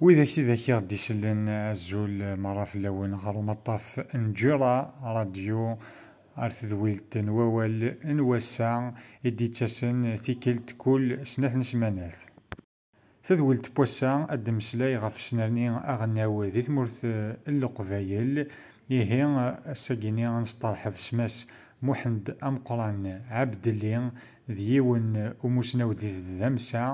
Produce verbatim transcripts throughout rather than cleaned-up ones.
Widak tidak i ɣ-d-isellen, azul merra fell-awen ɣer umaṭṭaf n Ǧura Radio, ar tedwilt n wawal n wass-a i d-ittasen tikkelt kul snat n ssmanat. Tadwilt n wass-a ad d-temmeslay ɣef usnerni aɣelnaw di tmurt n Leqbayel. Ihi, ass-agi-ni ad nesteṛḥeb s Mass Muḥend Ameqran Ɛebdelli, d yiwen umusnaw d d amsa,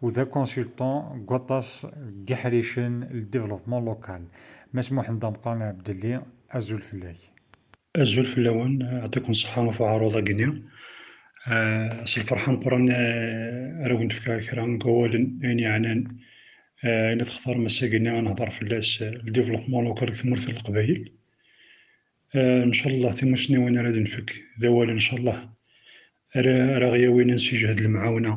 u d akonsultan deg waṭas n yiḥricen n le développement local. Mass Muḥend Ameqran Ɛebdelli, azul fell-ak. Azul fell-awen, ɛṭiken ṣṣeḥḥa ɣef uɛaruḍ-agi-ni. Ah, s lferḥ ameqqran, ah, ara wen-d-fkeɣ kra n wawalen, ayen yeɛnan, ah, ayen i textarem ass-agi-ni ad nehder fell-as, ah, le développement local deg tmurt n Leqbayel. Ah, ncallah timussniwin ara d-nfek d awal, ncallah, ara, ara ɣ-yawin ad nessijhed lemɛawna,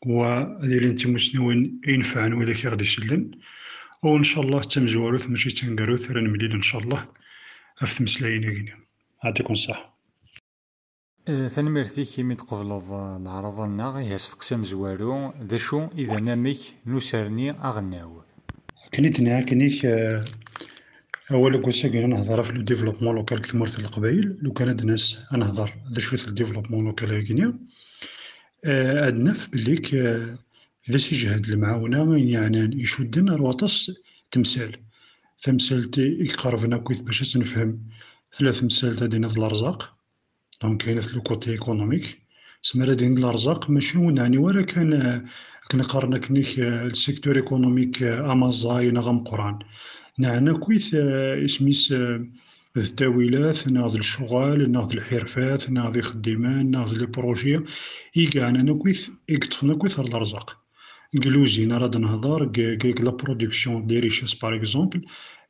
wa ad ilin d timussniwin i inefɛen widak i ɣ-d-isellen. U ncallah d tamezwarut, mačči d taneggarut, ara nemlil ncallah ɣef tmeslayin-agi-ni. Ɛṭiken ṣṣeḥḥa. Eh, tanemmirt-ik imi d-tqebleḍ, eh, leɛraḍa-nneɣ. Ihi asteqsi amezwaru, d acu i d anamek n usnerni aɣelnaw? Akken i d-nniɣ akken-ik, eh, awal n wass-agi ad nehder ɣef le développement local deg tmurt n Leqbayel. Lukan ad d-nas ad nehder d acu-t le développement local-agi-ni, eh, ad naf belli k-, eh, d asijhed lemɛawna, ayen yeɛnan icudden ar waṭas n temsal. Tamsalt i iqerben akkit bac ad tt-nefhem, tella temsalt ad d-tiniḍ d lerẓaq, donc, ayen le côté économique. Asmi ara d-iniḍ lerẓaq, mačči ur neɛni ara kan, eh, akken qqaren akken-ik, eh, le secteur économique, eh, amaẓay neɣ ameqqran. Neɛna akkit, eh, isem-is, eh, d ttawilat, neɣ d lecɣal, neɣ d lḥirfat, neɣ d ixeddimen, neɣ d les projets, i yeɛnan akkit, i yeṭṭfen akkit ar lerẓaq. Deg l'usine ara d-nehder, deg, deg, deg la production des richesses, par exemple,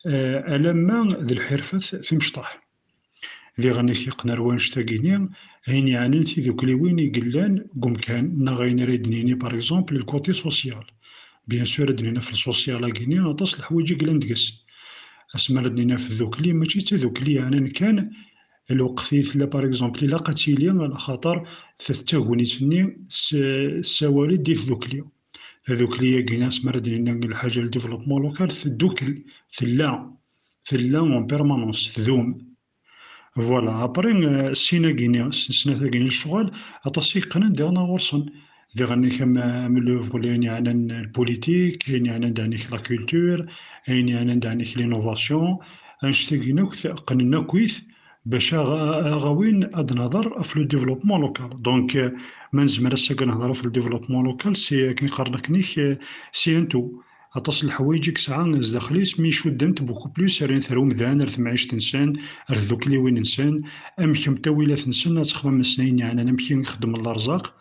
eh, alamma d lḥirfat timecṭaḥ. Diɣen i t-yeqqen ar wanect-agi-ni, ayen yeɛnan tidukliwin i yellan deg umkan, neɣ ayen ara d-nini, par exemple, le côté social. Bien sûr, ad d-nini ɣef le social-agi-ni, aṭas n leḥwayeǧ i yellan deg-s. Asmi ara d-nini ɣef tdukli, mačči d tadukli yeɛnan kan lweqt i tella, par exemple, ilaq ad tili, ala xaṭer ta d tagnit-nni s-, tessawal-d i tdukli. Tadukli-agi-ni, asmi ara d-nini lḥaǧa le développement local, teddukel, tella, tella en permanence, tdum. Voilà, après, euh, sin-agi-ni, s-, snat-agi-ni lecɣal, aṭas i yeqqnen diɣen ɣur-sen. Diɣen am, am le volet ayen yeɛnan le politique, ayen yeɛnan daɛni la culture, ayen yeɛnan daɛni l'innovation, annect-agi-ni akk qqnen akkit bac a ɣ-, a ɣ-awin ad nehder ɣef le développement local. Donc, euh, ma nezmer ass-agi ad nehder ɣef le développement local, c'est akken qqaren akken-ik, euh, c'est un tout. Aṭas n leḥwayeǧ i yesɛa zdaxel-is, mi cuddent beaucoup plus ar, ar umdan, ar temɛict-nsen, ar tdukliwin-nsen, amek am ttawilat-nsen ad ttxemmimen s ayen yeɛnan amek i xeddmen lerẓaq,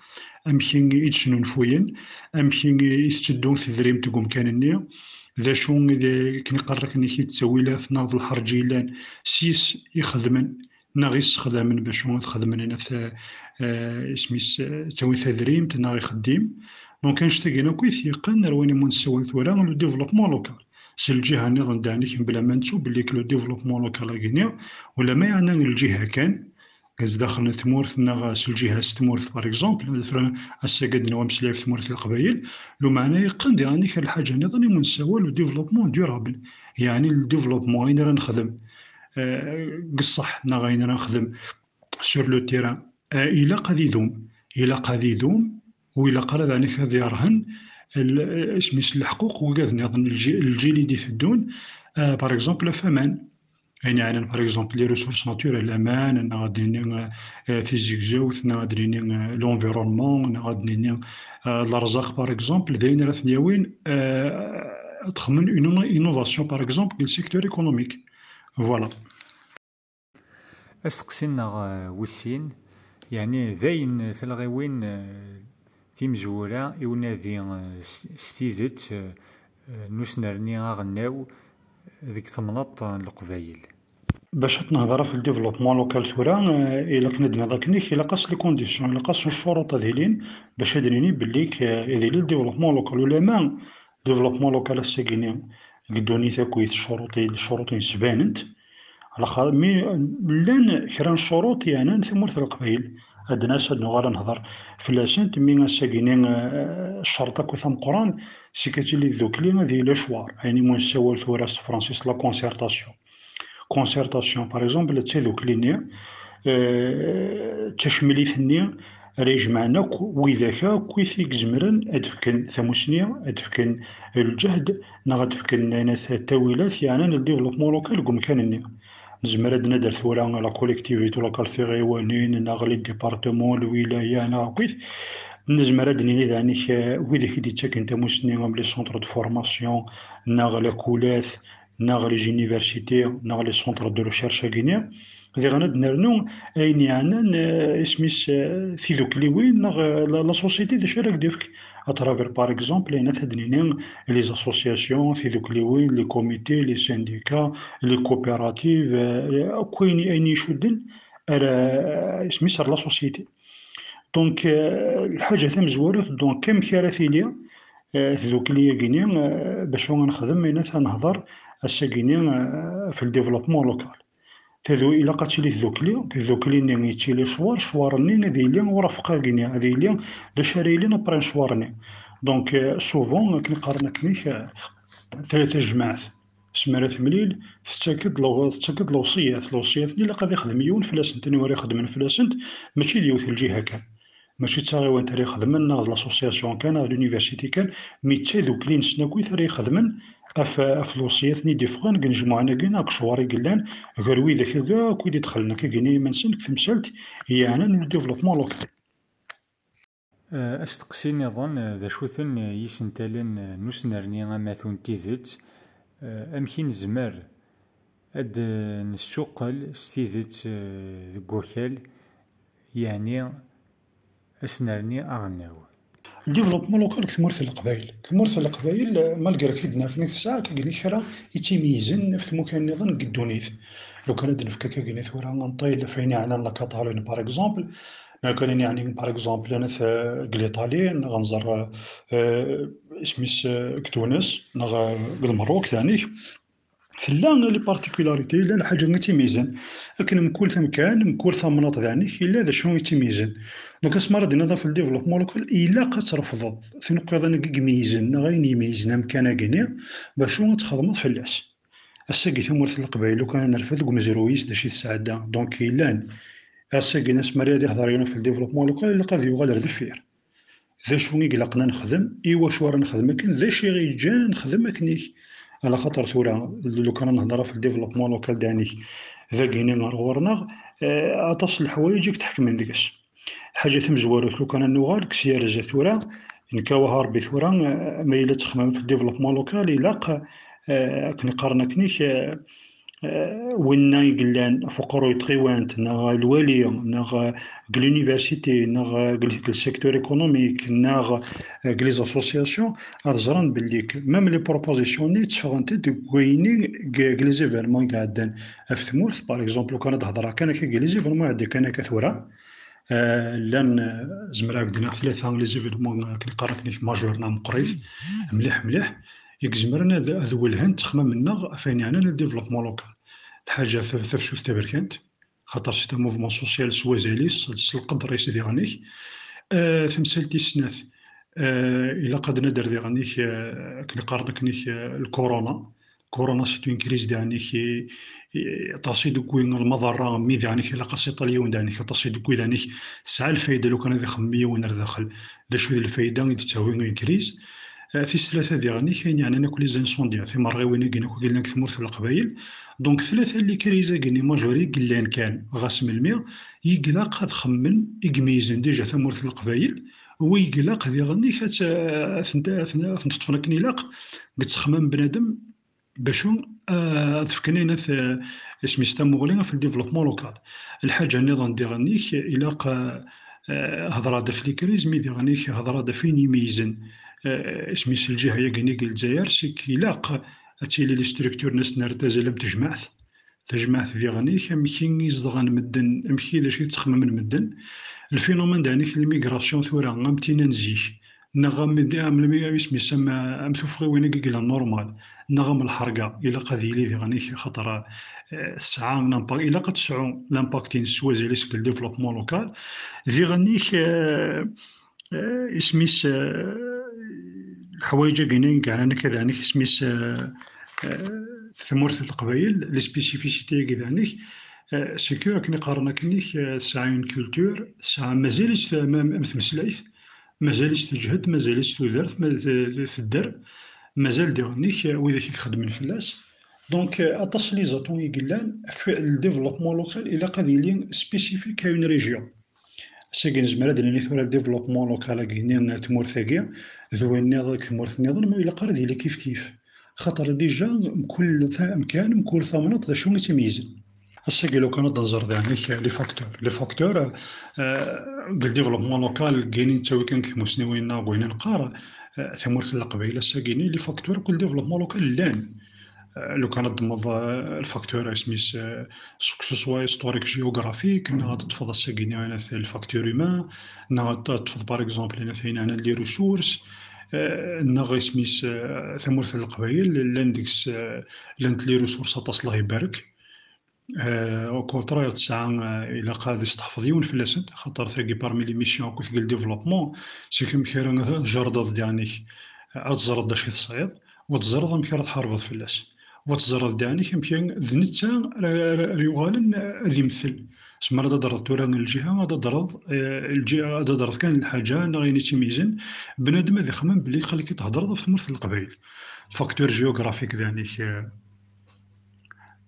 amek i d-snunfuyen, amek i tetteddu tedrimt deg umkan-nni, d acu i d, akken iqqar akken i d ttawilat neɣ d lḥerǧ yellan s-is i xedmen neɣ i ssexdamen bac ad xedmen, eh, isem-is, eh, ttawin tadrimt neɣ ixeddim. Donc, annect-agi akk i t-yeqqen ar wayen i nessawal tura le développement local. S lǧiha nniḍen, daɛni, mebla ma nettu belli le développement local-agi-ni, ulamma yeɛna lǧiha kan, sdaxel n tmurt neɣ s lǧiha s tmurt, par exemple, tura ass-agi ad d-nawi ameslay ɣef tmurt n Leqbayel, lumeɛna yeqqen diɣen lḥaǧa nniḍen i nessawal le développement durable, yeɛni le développement, ayen ara nexdem, eh, deg ṣṣeḥ, neɣ ayen ara nexdem sur le terrain, eh, ilaq ad idum, ilaq ad idum, u ilaq ara daɛni ad yerhen l-, isem-is leḥquq wigad nniḍen, lǧi-, lǧil i d-iteddun, eh, par exemple, ɣef aman. Ayen yeɛnan, par exemple, les ressources naturelles, aman, neɣ ad d-nini, eh, eh, tizegzewt, neɣ ad d-nini, eh, l'environnement, neɣ ad d-nini, eh, lerẓaq, par exemple, d ayen ara ten-yawin, eh, ad xedmen une inno-, innovation, par exemple, deg le secteur économique. Voilà. Asteqsi-nneɣ, eh, wis sin, yeɛni d ayen talɣiwin, eh, timezwura i unadi, eh, s, s tidet, eh, n usnerni aɣelnaw deg temnaḍt n Leqbayel. Bac ad nehder ɣef le développement local tura, eh, ilaq ad d-niniḍ akken-ik, ilaq-as les conditions, ilaq-as ccuruṭ ad ilin, bac ad nini belli k-, ad yili le développement local. Ulamma développement local ass-agi-ni deg ddunit akk, ccuruṭ-, ccuruṭ-ines banent. Alaxer mi llan kra n ccuruṭ yeɛnan tamurt n Leqbayel, Ad d-nas, ad nuɣal ad nehḍer fell-asent, mi ass-agi-ni, eh, ccerṭ akk tameqqran, seg ad tili tdukli, ad yili lecwar. Ayen i mu nessawal tura s tefransist la concertation. Concertation, par exemple, d tadukli-nni, eh, d tacemlit-nni ara ijemɛen akk widak akk i t-, i izemren ad d-fken tamusni, ad d-fken lǧehd, neɣ ad d-fken ayen at-, ttawilat yeɛnan le développement local deg umkan-nni. Nezmer ad d-nader tura la collectivité locale tiɣiwanin, neɣ les départements, lwilaya, neɣ akkit. Nezmer ad d-nini daɛni k-, widak i d-yettaken tamusni am les centres de formation, neɣ lakulat, neɣ les universités, neɣ les centres de recherche-agi-ni. Diɣen ad d-nernu ayen yeɛnan, eh, isem-is, eh, tidukliwin, neɣ, eh, la, la société d acu ara k-d-yefk à travers, par exemple, ayen ad d-nini les associations, tidukliwin, les comités, les syndicats, les coopératives, eh, akk ayen, ayen icudden ar, eh, isem-is ar la société. Donc, eh, lḥaǧa tamezwarut, donc, amek ara tili, eh, tdukli-agi-ni, eh, d acu ara nexdem, ayen ad nehḍer ass-agi-ni, eh, ɣef le développement local. Tadu-, ilaq ad tili tdukli, tdukli-nni yettili ccwar, ccwar-nni ad yili urafeq-agi-ni, ad yili d acu ara yilin après ccwar-nni. Donc, eh, souvent, akken qqaren akken-ik, eh, ta-, tajmaɛt, asmi ara temlil, tettak-d lew-, tettak-d lewṣiyat. Lewṣiyat-nni ilaq ad ixdem yiwen fell-asent. Anwa ara ixedmen fell-asent? Mačči d yiwet lǧiha kan. Mačči d taɣiwant ara ixedmen, neɣ d l'association kan, neɣ d l'université kan, mi d tadukli-nsen akkit ara ixedmen ɣef, ɣef lewṣiyat-nni d-iffɣen deg inejmuɛen-agi, neɣ deg ccɣel i yellan gar widak akk i d-idexlen akka gini iman-nsen deg temsalt yeɛnan le développement local. Eh, asteqsi nniḍen, eh, d acu-ten, eh, yisentalen, eh, n usnerni amatu n tidet? Eh, amek i nezmer ad, eh, nessuqqel s tidet, eh, deg wakal, yeɛni asnerni aɣelnaw? Le développement local deg tmurt n Leqbayel. Tmurt n Leqbayel, eh, malgré akken i d-nerni tesɛa, akken kra i tt-imeyyzen ɣef tmukan nniḍen deg ddunit. Lukan ad d-nefk akka gini tura un ṭil ɣef ayen yeɛnan la Catalogne, par exemple, neɣ kan ayen yeɛni, par exemple, anat, eh, deg l'Italie, neɣ nẓer, eh, isem-is, eh, deg Tunes, neɣ, eh, deg Lmerruk, daɛni. Tella les particularités, yella lḥaǧa i tt-imeyyzen. Akken mkul tamkan, mkul tamnaḍt daɛni, yella d acu i tt-imeyyzen. Donc, asmi ara d-iniḍ ɣef le développement local, ilaq ad trefdeḍ tineqqiḍin-agi i imeyyzen, neɣ ayen imeyyzen amkan-agi-ni, bacu ad txedmeḍ fell-as. Ass-agi tamurt n Leqbayel, lukan ad nerfed deg umezruy-is d acu i tesɛedda. Donc, yellan. Ass-agi, asmi ara d-ihḍer yiwen ɣef le développement local, ilaq ad yuɣal ar deffir. D acu i ilaqen ad nexdem, i wacu ara nexdem akken, d acu i ɣ-yeǧǧan ad nexdem akken-ik. Ɛla xaṭer tura, lukan ad nehder ɣef le développement local daɛni, dagini ar ɣur-neɣ, eh, aṭas n leḥwayeǧ i yettḥekmen deg-s. Lḥaǧa tamezwarut, lukan ad nuɣal deg syerza tura, nekk awah Rebbi tura, eh, ma yella ttexmam ɣef le développement local, ilaq, eh, akken qqaren akken-ik, eh, eh, winna i yellan ɣef uqerruy n tɣiwant, neɣ lwali, neɣ, eh, deg l'université, neɣ, eh, deg, deg le secteur économique, neɣ, eh, deg les associations, ad ẓren belli k-, même les propositions-nni tteffɣent-d deg wayen i, deg, deg les événements i iɛeddan ɣef tmurt. Par exemple, lukan ad hedreɣ kan akka deg les événements i iɛeddan kan akka tura, eh, llan, eh, zemreɣ ad d-iniɣ tlata les événements, eh, akken qqaren akken-ik majeurs neɣ meqqrit, mliḥ, mliḥ, i izemren ad, ad welhen ttexmam-nneɣ ɣef wayen yeɛnan le développement local. Lḥaǧa taf-, tafsut taberkant, xaṭer c'est un mouvement social s wazal-is, s lqedr-is diɣen-ik. Eh, tamsalt tis snat, eh, ilaq ad nader diɣen-ik, eh, akken qqaren akken-ik, eh, lkuruna. Corona, c'est une crise daɛni-k, i, i, aṭas i d-tewwi lmaḍerra, mi daɛni-k ilaq ad s-iṭal yiwen daɛni-k, aṭas i d-tewwi daɛni-k, tesɛa lfayda lukan ad ixemmem yiwen ar daxel. D acu d lfayda i d-tettawi une crise? Eh, tis tlata diɣen-ik, ayen yeɛnan akk les incendies, timerɣiwin-agi akk i yellan deg tmurt n Leqbayel. Donc, tlata n les crises-agi n majeur i yellan kan, ɣas melmi, i ilaq ad xemmen, i imeyyzen déjà tamurt n Leqbayel, u i ilaq diɣen-ik ad t-, ad tent-, ad tent-, ad tent-ṭṭfen akken ilaq, deg ttexmam n bnadem, bacu, eh, ad fken ayen at, eh, isem-is tamuɣli ɣef le développement local. Lḥaǧa nniḍen diɣen-ik, ilaq, eh, eh, hedreɣ-d ɣef les crises, mi diɣen-ik hedreɣ-d ɣef ayen imeyyzen, eh, isem-is lǧiha-agi-nni deg Lezzayer, c'est que ilaq ad tili les structures n asnerni azal am tejmaɛt. Tajmaɛt diɣen-ik, amek i zedɣen medden, amek i, d acu i ttxemmimen medden. Le phénomène daɛni-k l'immigration tura, am tinna n zik, neɣ am, am, am isem-is, am, am tuffɣiwin-agi i yellan normal, neɣ am lḥerga, ilaq ad yili diɣen-ik, axaṭer, eh, tesɛa l'impact, ilaq ad tesɛu l'impact-ines s wazal-is deg le développement local. Diɣen-ik, eh, eh, isem-is, eh, leḥwayeǧ-agi-nni i yeɛnan akka diɣen-ik, isem-is, eh, eh, tamurt n Leqbayel, les spécificités-agi diɣen-ik, eh, c'est que akken i qqaren akken-ik, eh, tesɛa une culture, tesɛa mazal-itt am, am, am tmeslayt, mazal-itt teǧhed, mazal-itt tudert, ma t-, tedder, mazal diɣen-ik, eh, widak i ixeddmen fell-as. Donc, eh, aṭas n les atouts i yellan, f-, le développement local ilaq ad yili spécifique à une région. Ass-agi nezmer ad d-nini tura le développement local-agi-nni n tmurt-agi d wayen nniḍen deg tmurt nniḍen, ma ilaq ara ad yili kif kif. Xaṭer déjà mkul ta-, amkan, mkul tamnaḍt d acu i tt-imeyyzen. Ass-agi lukan ad nẓer diɣen-ik les facteurs. Les facteurs, eh, deg le développement local, deg wayen i nettawi kan deg tmussniwin-nneɣ, deg wayen i neqqar, eh, tamurt n Leqbayel ass-agi-nni, les facteurs deg le développement local llan. Eh, lukan ad d-temmeḍ, eh, lfaktur isem-is, eh, que ce soit historique, géographique, neɣ ad teṭṭfeḍ ass-agi-nni ayen at-, lfaktur humain, neɣ ad teṭṭfeḍ, par exemple, ayen at-, ayen ɛnan les ressources, eh, neɣ isem-is, eh, tamurt n Leqbayel, llan deg-s, eh, llant les ressources aṭas, Allah ibarek. Eh, au contraire, tesɛa, eh, ilaq ad isteḥfeḍ yiwen fell-asent, xaṭer tagi parmi les missions akked le développement, c'est que amek ara tjerrdeḍ diɣen-ik, eh, ad teẓreḍ d acu i tesɛiḍ, u ad teẓreḍ amek ara tḥarbeḍ fell-as. U ad teẓreḍ diɣen-ik amek d netta ara, ara, ara yuɣalen ad imtel. Tzemreḍ ad d-terreḍ tura n lǧiha, ad d-terreḍ, eh, lǧi-, ad d-terreḍ kan lḥaǧa neɣ ayen i tt-imeyyzen, bnadem ad ixemmem belli xali-k i thedreḍ ɣef tmurt n Leqbayel. Facteur géographique diɣen-ik, eh,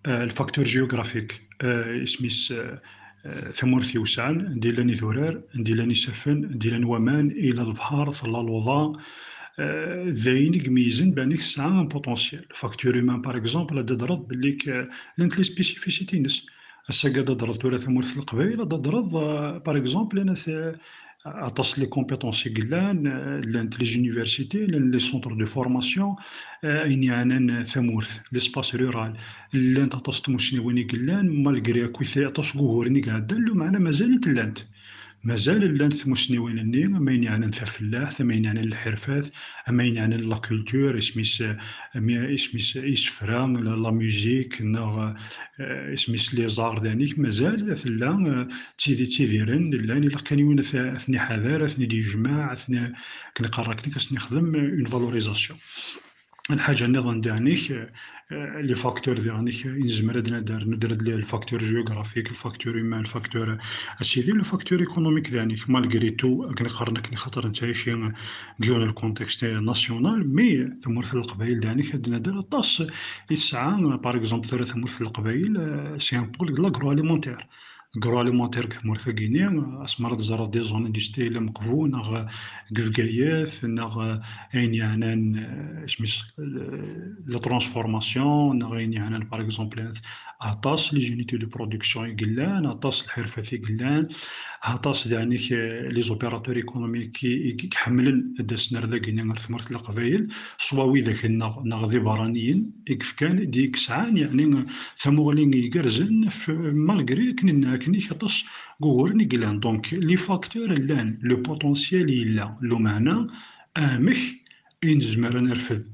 eh, lfaktur géographique, eh, isem-is, eh, eh, tamurt iwesɛen, anda i llan idurar, anda i llan isaffen, anda i llan waman, ila lebḥer, tella luḍa, eh, d ayen i imeyyzen belli tesɛa un potentiel. Facteur humain, par exemple, ad d-terreḍ belli k-, llant les spécificités-ines. Ass-agi ad d-terreḍ tura tamurt n Leqbayel, ad d-terreḍ, eh, par exemple, ayen at-, aṭas n les compétences i yellan, eh, llant les universités, llan les centres de formation, eh, ayen yeɛnan tamurt, l'espace rural, llant aṭas n tmussniwin i yellan, malgré akk aṭas n wuguren i iɛeddan, lameɛna mazal-it llant. Mazal llant tmussniwin-nni, am ayen yeɛnan tafellaḥt, am ayen yeɛnan lḥirfat, am ayen yeɛnan la culture, isem-is, eh, am, isem-is isefra, la, la musique, neɣ, eh, isem-is les arts, diɣen-ik, mazal tella, eh, ttidi-, ttidiren, llan, ilaq kan yiwen ad t-, ad ten-iḥader, ad ten-id-yejmeɛ, ad ten-, akken iqqar akken, ad sen-ixdem une valorisation. Lḥaǧa nniḍen diɣen-ik, eh, eh, les facteurs diɣen-ik, i nezmer ad nader, nuder-d le facteur géographique, le facteur humain, le facteur, a sidi, le facteur économique diɣen-ik, malgré tout, akken qqaren akken, xaṭer nettɛici deg yiwen le contexte national, mais tamurt n Leqbayel diɣen-ik ad nader aṭas i tesɛa, par exemple, tura tamurt n Leqbayel, eh, c'est un pôle de l'agroalimentaire. Agroalimentaire deg tmurt-agi-nni, asmi ara teẓreḍ des zones industrielles am Qbu, neɣ deg Bgayet, neɣ ayen yeɛnan, eh, isem-is, eh, la transformation, neɣ ayen yeɛnan, par exemple, aṭas les unités de production i yellan, aṭas lḥirfat i yellan, aṭas diɣen-ik, eh, les opérateurs économiques i, i, i iḥemmlen ad d-asen ar dagi-nni ar tmurt n Leqbayel, swa widak-nneɣ neɣ d iberraniyen i yefkan, d i yesɛan, yeɛni, tamuɣli igerrzen, f-, malgré akken, akken-ik aṭas n wuguren i yellan. Donc, les facteurs llan, le potentiel yella, lameɛna amek i nezmer ad nerfed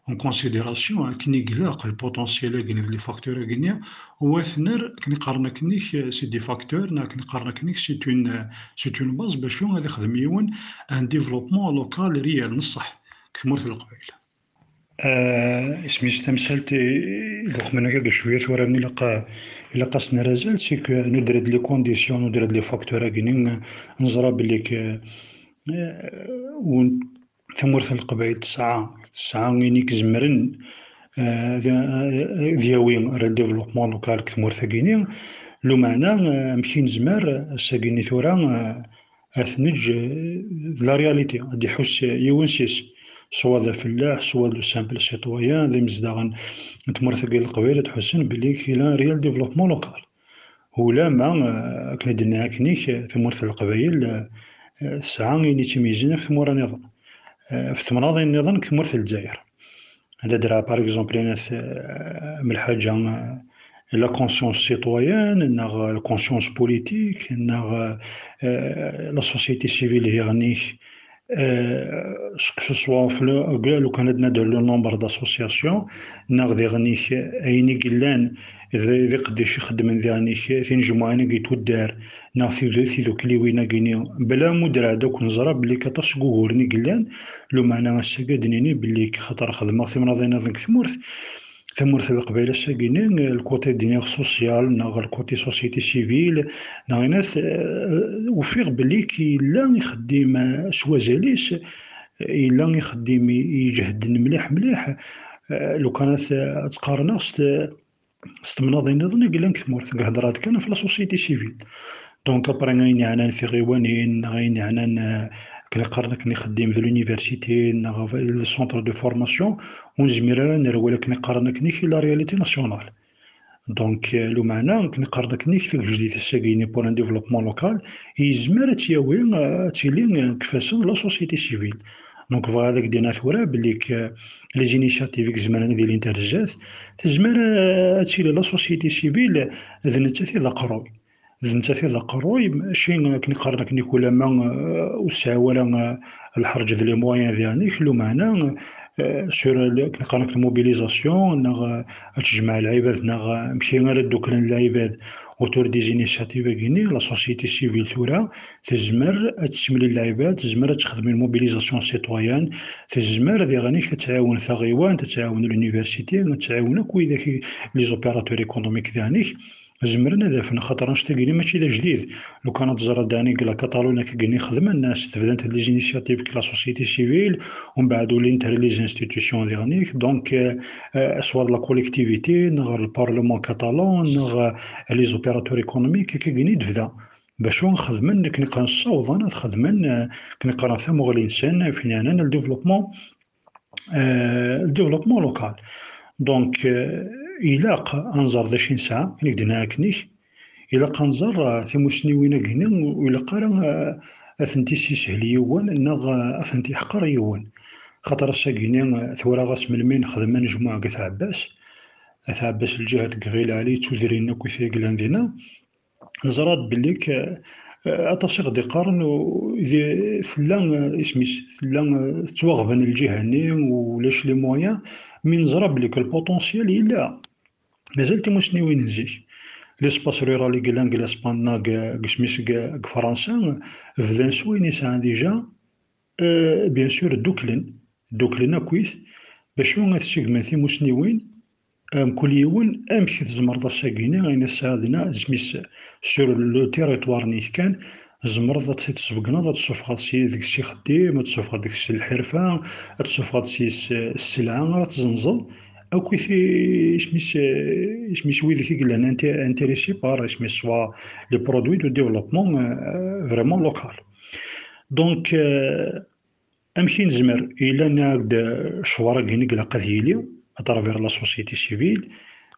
en considération akken i ilaq le potentiel-agi d les facteurs-agi-nni, u ad t-nerr, akken i qqaren akken-ik, c'est des facteurs, neɣ akken i qqaren akken-ik, c'est une, c'est une base bac ad ixdem yiwen un développement local réel, n ṣṣeḥ, deg tmurt n Leqbayel. Eh, isem-is tamsalt i, i ixemmen akka cwiya tura, ilaq, ilaq ad s-nerr azal, c'est que nuder-d les conditions, nuder-d les facteurs-agi-nni, neẓra belli que, eh, un-, tamurt n Leqbayel tesɛa, tesɛa ayen i izemren, eh, ad, ad yawi ar le développement local deg tmurt-agi-nni. Lameɛna, eh, amek i nezmer, ass-agi-nni tura, eh, ad t-neǧǧ, eh, d la réalité, ad iḥuss yiwen s-is, swa d afellaḥ, swa d le simple citoyen, d imezdaɣen n tmurt-agi n Leqbayel, ad ḥussen belli il y a un réel développement local. Ulama, eh, akken i d-nniɣ akken-ik, eh, tamurt n Leqbayel, eh, eh, tesɛa ayen i tt-imeyyzen ɣef tmura nniḍen, eh, ɣef temnaḍin nniḍen deg tmurt n Lezzayer. Ad d-rreɣ, par exemple, ayen at, eh, am lḥaǧa, eh, la conscience citoyenne, neɣ la conscience politique, neɣ, eh, la société civile diɣen-ik, que ce soit lukan ad nader le nombre d'associations, neɣ diɣen-ik ayen i yellan d iqeddic ixeddmen diɣen-ik tinejmuɛin-agi n tuddar neɣ tidukliwin-agi-ni, bla mudraɛ ad akk neẓra belli aṭas n wuguren i yellan. Lumeɛna ass-agi ad d-nini belli xaṭer xedmeɣ timnaḍin-nniḍen deg tmurt, tamurt n Leqbayel ass-agi-ni, le côté d-iniɣ social neɣ le côté société civile, neɣ inat, ufiɣ belli yella ixeddim s wazal-is, yella ixeddim iǧehden mliḥ mliḥ. Lukan ad tt-qarneɣ s temnaḍin-nniḍen i yellan deg tmurt, deg hedrat kan ɣef la société civile. Donc après ayen yeɛnan tiɣiwanin neɣ ayen yeɛnan akken qqaren akken ixeddim d l'université neɣ le centre de formation, ur nezmir ara ad nerwel akken qqaren akken i la réalité nationale. Donc lumeɛna akken qqaren akken i tagejdit ass-agi-ni pour un développement local, yezmer ad tt-yawi, ad tili deg ifassen la société civile. Donc bɣiɣ ad ak-d-iniɣ tura belli les initiatives i izemren ad ilint ar zdat, tezmer ad tili la société civile d nettat i d aqerruy. D nettat i d aqerruy, mačči akken qqaren akken i ulamma ur tesɛi ara lḥerǧ d les moyens diɣen-ik, lumeɛna sur akken qqaren akken mobilisation neɣ ad tejmeɛ lɛibad neɣ amek ara dduklen lɛibad autour des initiatives-agi-ni, la société civile tura tezmer ad tessemlil lɛibad, tezmer ad texdem une mobilisation citoyenne, tezmer diɣen-ik ad tɛawen taɣiwant, ad tɛawen l'université, ad tɛawen akk widak les opérateurs économiques diɣen-ik, zemren ad afen, xaṭer annect-agi-ni mačči d ajdid. Lukan ad tẓer diɣen-ik la Catalogne akka-agi-ni xedmen, s tebdant les initiatives n la société civile, umbeɛd ulint ar les institutions diɣen-ik, donc soit la collectivité neɣ le parlement catalan neɣ les opérateurs économiques, akka-agi-ni d-tebda. Bacu xedmen akken qqaren ssawḍen ad xedmen akken qqaren tamuɣli-nsen, ayen yeɛnan le développement, le développement local. Donc ilaq ad nẓer d acu i nesɛa, akken i k-d-nniɣ akken-ik, ilaq ad nẓer timussniwin-agi-ni ur ilaq ara ad tent-issishel yiwen neɣ ad tent-iḥqer yiwen. Xaṭer ass-agi-ni tura ɣas melmi nexdem anejmuɛ deg At Ɛebbas, At Ɛebbas lǧihat deg Ɣil Ɛli d tudrin akk i yellan dinna, neẓra-d belli aṭas i ɣ-d-iqqaren tella isem-is, tella tettwaɣben lǧiha-nni, ulac les moyens, mi neẓra belli le potentiel yella. Mazal timussniwin n zik, l'espace rural i yellan deg l'Espagne neɣ deg isem-is deg Fransa, bdan s wayen yesɛan déjà, bien sûr dduklen, dduklen akkit bacu ad segmen timussniwin, mkul yiwen amek tzemreḍ ass-agi-ni ayen ass-a dinna isem-is sur le territoire-nni kan, tzemreḍ ad t-id-tsebgneḍ, ad tessufɣeḍ deg-s ixeddim, ad tessufɣeḍ deg-s lḥirfa, ad tessufɣeḍ deg-s sselɛa ara tzenzeḍ, akkit isem-is, isem-is wid i yellan intéressés par isem-is soit les produits de développement vraiment local. Donc amek i nezmer, yella nniɣ-ak-d ccwar-agi-ni ilaq ad yili à travers la société civile,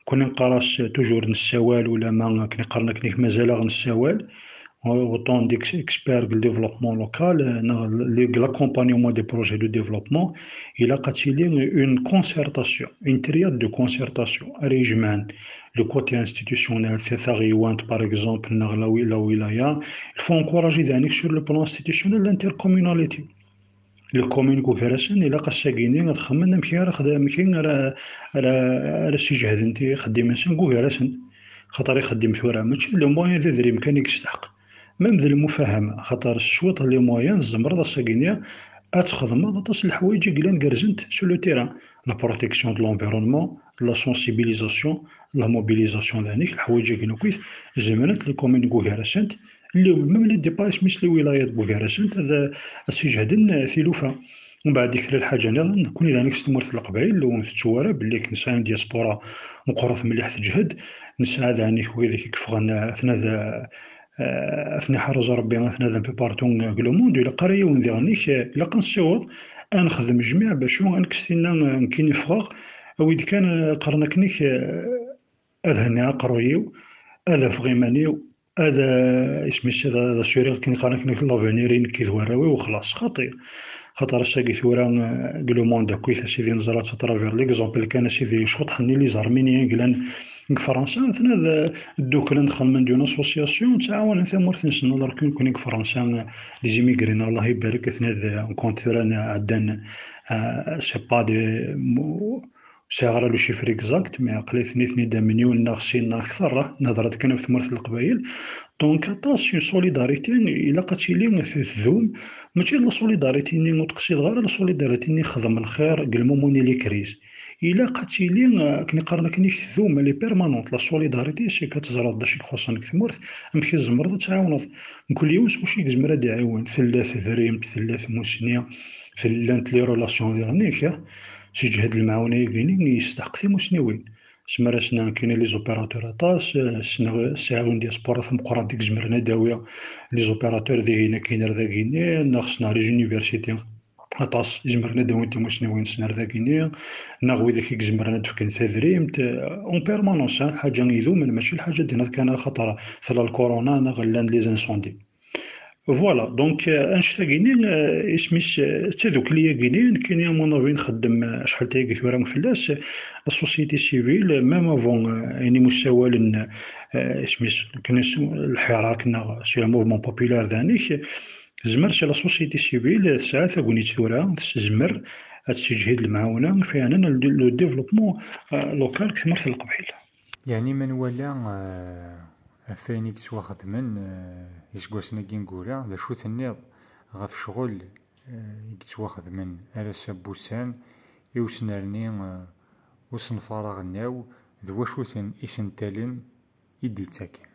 kuni neqqar-as toujours nessawal, ulama akken i qqaren akken-ik mazal-aɣ nessawal, autant d'experts deg le développement local neɣ deg l'accompagnement des projets de développement, ilaq ad tili une concertation, une triade de concertation ara ijemɛen le côté institutionnel, taɣiwant par exemple neɣ la wilaya. Il faut encourager daɣen sur le plan institutionnel l'intercommunalité. Les communes deg ugar-asen ilaq ass-agi-ni ad xemmen amek ara xedmen, amek ara, ara, ara ssiǧehden ixeddimen-nsen deg ugar-asen. Xaṭer ixeddim tura mačči d les moyens, d adrim kan i yesteḥq. Même d lmufahama, xaṭer s cwiṭ n les moyens tzemreḍ ass-agi-ni ad txedmeḍ aṭas n leḥwayeǧ i yellan gerrzent sur le terrain, la protection de l'environnement, la sensibilisation, la mobilisation, daɣen leḥwayeǧ-agi akk zemrent les communes deg ugar-asent, même les départements, les wilayas deg ugar-asent ad ssiǧehden tilufa. Umbeɛd deg kra lḥaǧa nniḍen, nekkni daɣen s tmurt n Leqbayel ur ntettu ara belli akken nesɛa une diaspora meqqret mliḥ teǧhed, nesɛa daɣen widak i yeffɣen aten ad ad ten-iḥrez Rebbi, ad ten-ad un peu partout deg le monde, ur ilaq ara yiwen diɣen-ik, ilaq ad nessiweḍ, ad nexdem jmiɛ bacu ad nekkes tinna nekkini ffɣeɣ, a wid kan qqaren akken-ik ad henniɣ aqerruy-iw, ad afeɣ iman-iw, ad isem-is ad assuriɣ akken qqaren akken l'avenir i nekk d warraw-iw, xlaṣ, xaṭi. Xaṭer ass-agi tura deg le monde akkit a sidi neẓra-tt à travers l'exemple kan a sidi cwiṭ ḥenni les Arméniens i yellan Deg Fransa, atna d dduklen xedmen d une association, ttɛawanen tamurt-nsen, alors que nekkni deg Fransa, les immigrés, Allah ibarek, atna d, on compte tura ɛeddan, euh, c'est pas des, mo-, ur sɛiɣ ara le chiffre exact, mais aql-i nitni d amelyun neɣ sin neɣ akteṛ, nehder-d kan ɣef tmurt n Leqbayel. Donc, aṭas une solidarité, ilaq ad tili tdum, mačči d la solidarité-nni ur d-qsideɣ ara, la solidarité-nni xdem lxir deg lmumuni les crises. Ilaq ad tili, eh, akken iqqaren akken, tdum, elle est permanente. La solidarité, c'est que ad teẓreḍ d acu i ixuṣṣen deg tmurt, amek i tzemreḍ ad tɛawneḍ. Mkul yiwen s wacu i yezmer ad iɛiwen. Tella tedrimt, tella tmussni, llant les relations diɣen-ik, eh, si ǧhed lemɛawna-agi-nni yesteḥq timussniwin. Asmi ara s-nɛen kini les opérateurs aṭas, eh, s-nɛen, sɛiɣ une diaspora tameqqrant i izemren ad d-awi les opérateurs dihin akkin ar dagini, neɣ s-nɛen les universités aṭas izemren ad d-awin timussniwin-nsen ar dagini, neɣ widak i izemren ad d-fken tadrimt, eh, en permanence, hein, lḥaǧa idumen, mačči lḥaǧa d-tenniḍ kan axaṭer tella lkuruna neɣ llan les incendies. Voilà, donc, euh, annect-agi-nni, euh, isem-is, euh, d tadukli-agi-nni, nekkini, à mon avis, nxeddem, euh, acḥal tayagi tura fell-as, euh, la société civile, euh, même avant, euh, ayen imussawalen, euh, isem-is, akken is-, lḥirak neɣ c'est un mouvement populaire danik, tezmer si la société civile, euh, tesɛa tagnit tura, tezmer ad tesseǧhid lemɛawna, fiɛnan, le, le développement, euh, local deg tmurt n Leqbayel. Yeɛni ma nwala, eh, ɣef wayen i yettwaxedmen, eh, iseggasen-agi ineggura, d acu tenniḍ ɣef ccɣel, eh, i yettwaxedmen ar ass-a n wussan i usnerni, eh, usenfar aɣelnaw, d wacu-ten isentalen i d-yettaken?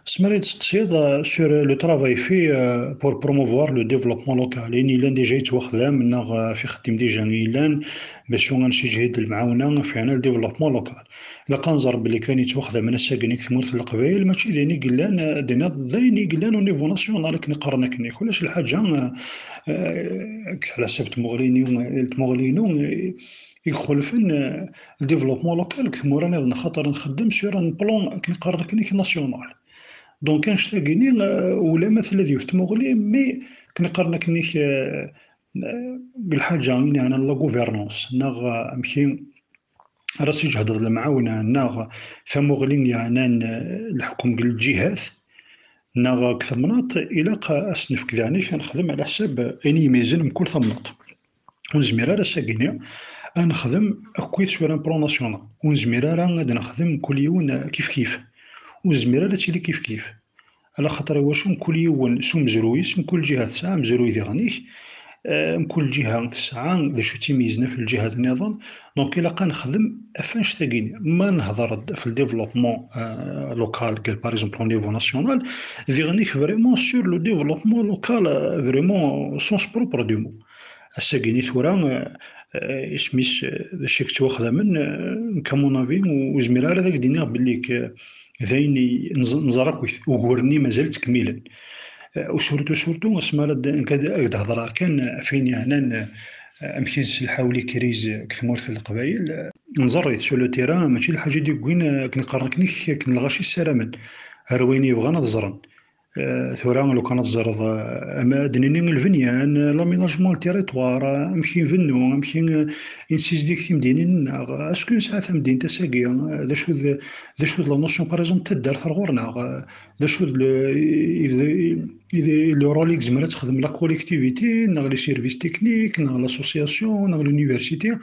Asmi ara yi-d-testeqsiḍ, euh, sur le travail fait, euh, pour promouvoir le développement local, ayen yellan déjà yettwaxdam, neɣ, euh, ɣef ixeddim déjà yellan, bac ad nseǧhid lemɛawna, fiɛnan le développement local. Ilaq ad nẓer belli kan yettwaxdamen ass-agi deg tmurt n Leqbayel, mačči d ayen i yellan, euh, d ayen, d ayen i yellan au niveau national, akken i qqaren akken. Ulac lḥaǧa, euh, euh, ɛla ḥsab tmuɣli-inu, euh, tmuɣli-inu, euh, i ixulfen, euh, le développement local deg tmura nniḍen, axaṭer nxeddem sur un plan, akken qqaren akken, national. Donc, annect-agi-nni, euh, ulamma tella d yiwet tmuɣli, mais akken qqaren akken, euh, euh, deg lḥaǧa i yeɛnan la gouvernance, neɣ, euh, amek i ara s-iǧehdeḍ lemɛawna, neɣ tamuɣli yeɛnan, euh, leḥkem deg lǧihat, neɣ deg temnaḍt, ilaq ad s-nefk daɛni ad nexdem ɛla ḥsab ayen imeyyzen mkul tamnaḍt. Ur nezmir ara ass-agi-nni ad nexdem akkit sur un plan national. Ur nezmir ara ad nexdem mkul yiwen kif kif. Ur nezmir ara ad tili kif kif. Ala xaṭer iwacu mkul yiwen s umezruy-is, mkul lǧiha tesɛa amezruy diɣen-ik, eh, mkul lǧiha tesɛa d acu tt-imeyyzen ɣef lǧihat nniḍen. Donc, ilaq ad nexdem ɣef annect-agi-nni. Ma nehder-d ɣef le développement, euh, local, par exemple, au niveau national, diɣen-ik vraiment sur le développement local, euh, vraiment au sens propre du mot. Ass-agi-nni tura, euh, euh, isem-is, euh, d acu i yettwaxdamen, euh, nekk, à mon avis, ur, ur zmireɣ ara ad ak-d-iniɣ belli k-, d ayen i nẓ-, nẓer akkit, uguren-nni mazal ttkemmilen. Euh, u surtout, surtout, asmi ara d-, nekk ad, ad d-hedreɣ kan ɣef wayen yeɛnan, euh, amek i nselḥaw les crises deg tmurt n Leqbayel, euh, nẓer-it sur le terrain, mačči d lḥaǧa i d-yewwin, euh, akken qqaren akken, akken lɣaci ssaramen, ar wayen yebɣan ad ẓren. Eh, tura, lukan ad teẓreḍ, eh, ama ad nini lbenyan, eh, l'aménagement du territoire, eh, amek ibennu, amek i, eh, i nessizdig timdinin-nneɣ, est-ce que nesɛa tamdint ass-agi, eh, d acu d, d acu d la notion, par exemple, taddart ar ɣur-neɣ, eh, d acu d le, i, i, i, le rôle i yezmer ad texdem la collectivité, neɣ les services techniques, neɣ l'association, neɣ l'université,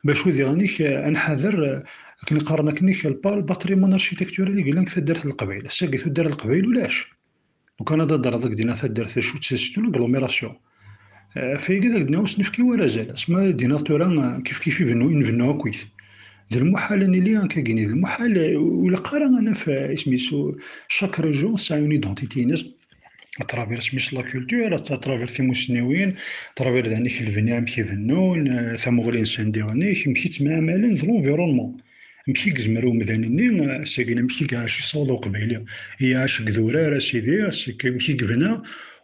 bac diɣen-ik, eh, ad nḥader, eh, akken qqaren akken, le pa-, le patrimoine architectural i yellan deg taddart n Leqbayel. Ass-agi, taddart n Leqbayel ulac. Lukan ad d-terreḍ deg dinna taddart, d acu-tt, c'est une agglomération. Eh, ɣef wayagi ad ak-d-nini ur s-nefki ara azal. Asmi ara d-iniɣ tura, eh, kif kif i bennu, i nbennu akkit. D lmuḥal ad nili akkagini, d lmuḥal, eh, ur ilaq ara ad naf, eh, isem-is, u-, chaque région tesɛa une identité-ines, à travers isem-is la culture, à travers timussniwin, à travers danik lebni amek i bennun, eh, tamuɣli-nsen diɣen-ik, amek i ttemɛamalen d l'environnement. Amek i yezmer umdan-nni, eh, ass-agi, amek i iɛac, yessaweḍ uqbayli, iɛac deg idurar, a sidi, ass-agi, amek i yebna,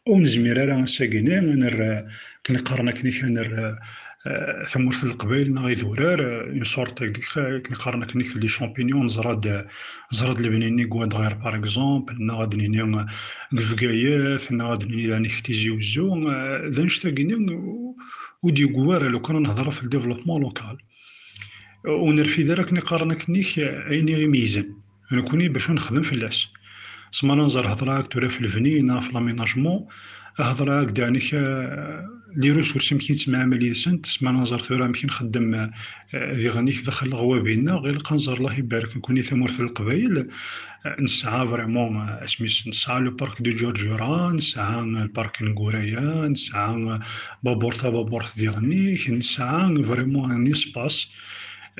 ur nezmir ara ass-agi-nni ad nerr, eh, akken qqaren akken, ad nerr, eh, tamurt n Leqbayel neɣ idurar, eh, une sorte, akken qqaren akken, les champignons, neẓra-d, neẓra-d lebni-nni deg Wadɣir, par exemple, neɣ ad nini, eh, deg Bgayet, neɣ ad nini danik Tizi Wezzu, eh, d annect-agi-nni ur d-yegwi ara, lukan ad nehder ɣef le développement local. ur nerfid ara akken i qqaren akkenni ayen i ɣ-imeyyzen nekkni bac ad nexdem fell-as. Sma nẓer hedreɣ-ak tura f lebni neɣ f l'aménagement, hedreɣ-ak-d yeɛni les ressources amek i nettemɛamal yid-sent, sma nẓer tura amek i nxeddem diɣen-ik daxel leɣwabi-nneɣ, ilaq ad nẓer Allah ibarek nekkni tamurt n Leqbayel, nesɛa vraiment asmi-s, nesɛa le parc de Djurdjura, nesɛa le parc n Guraya, nesɛa baburt tababurt diɣen-ik, nesɛa vraiment un espace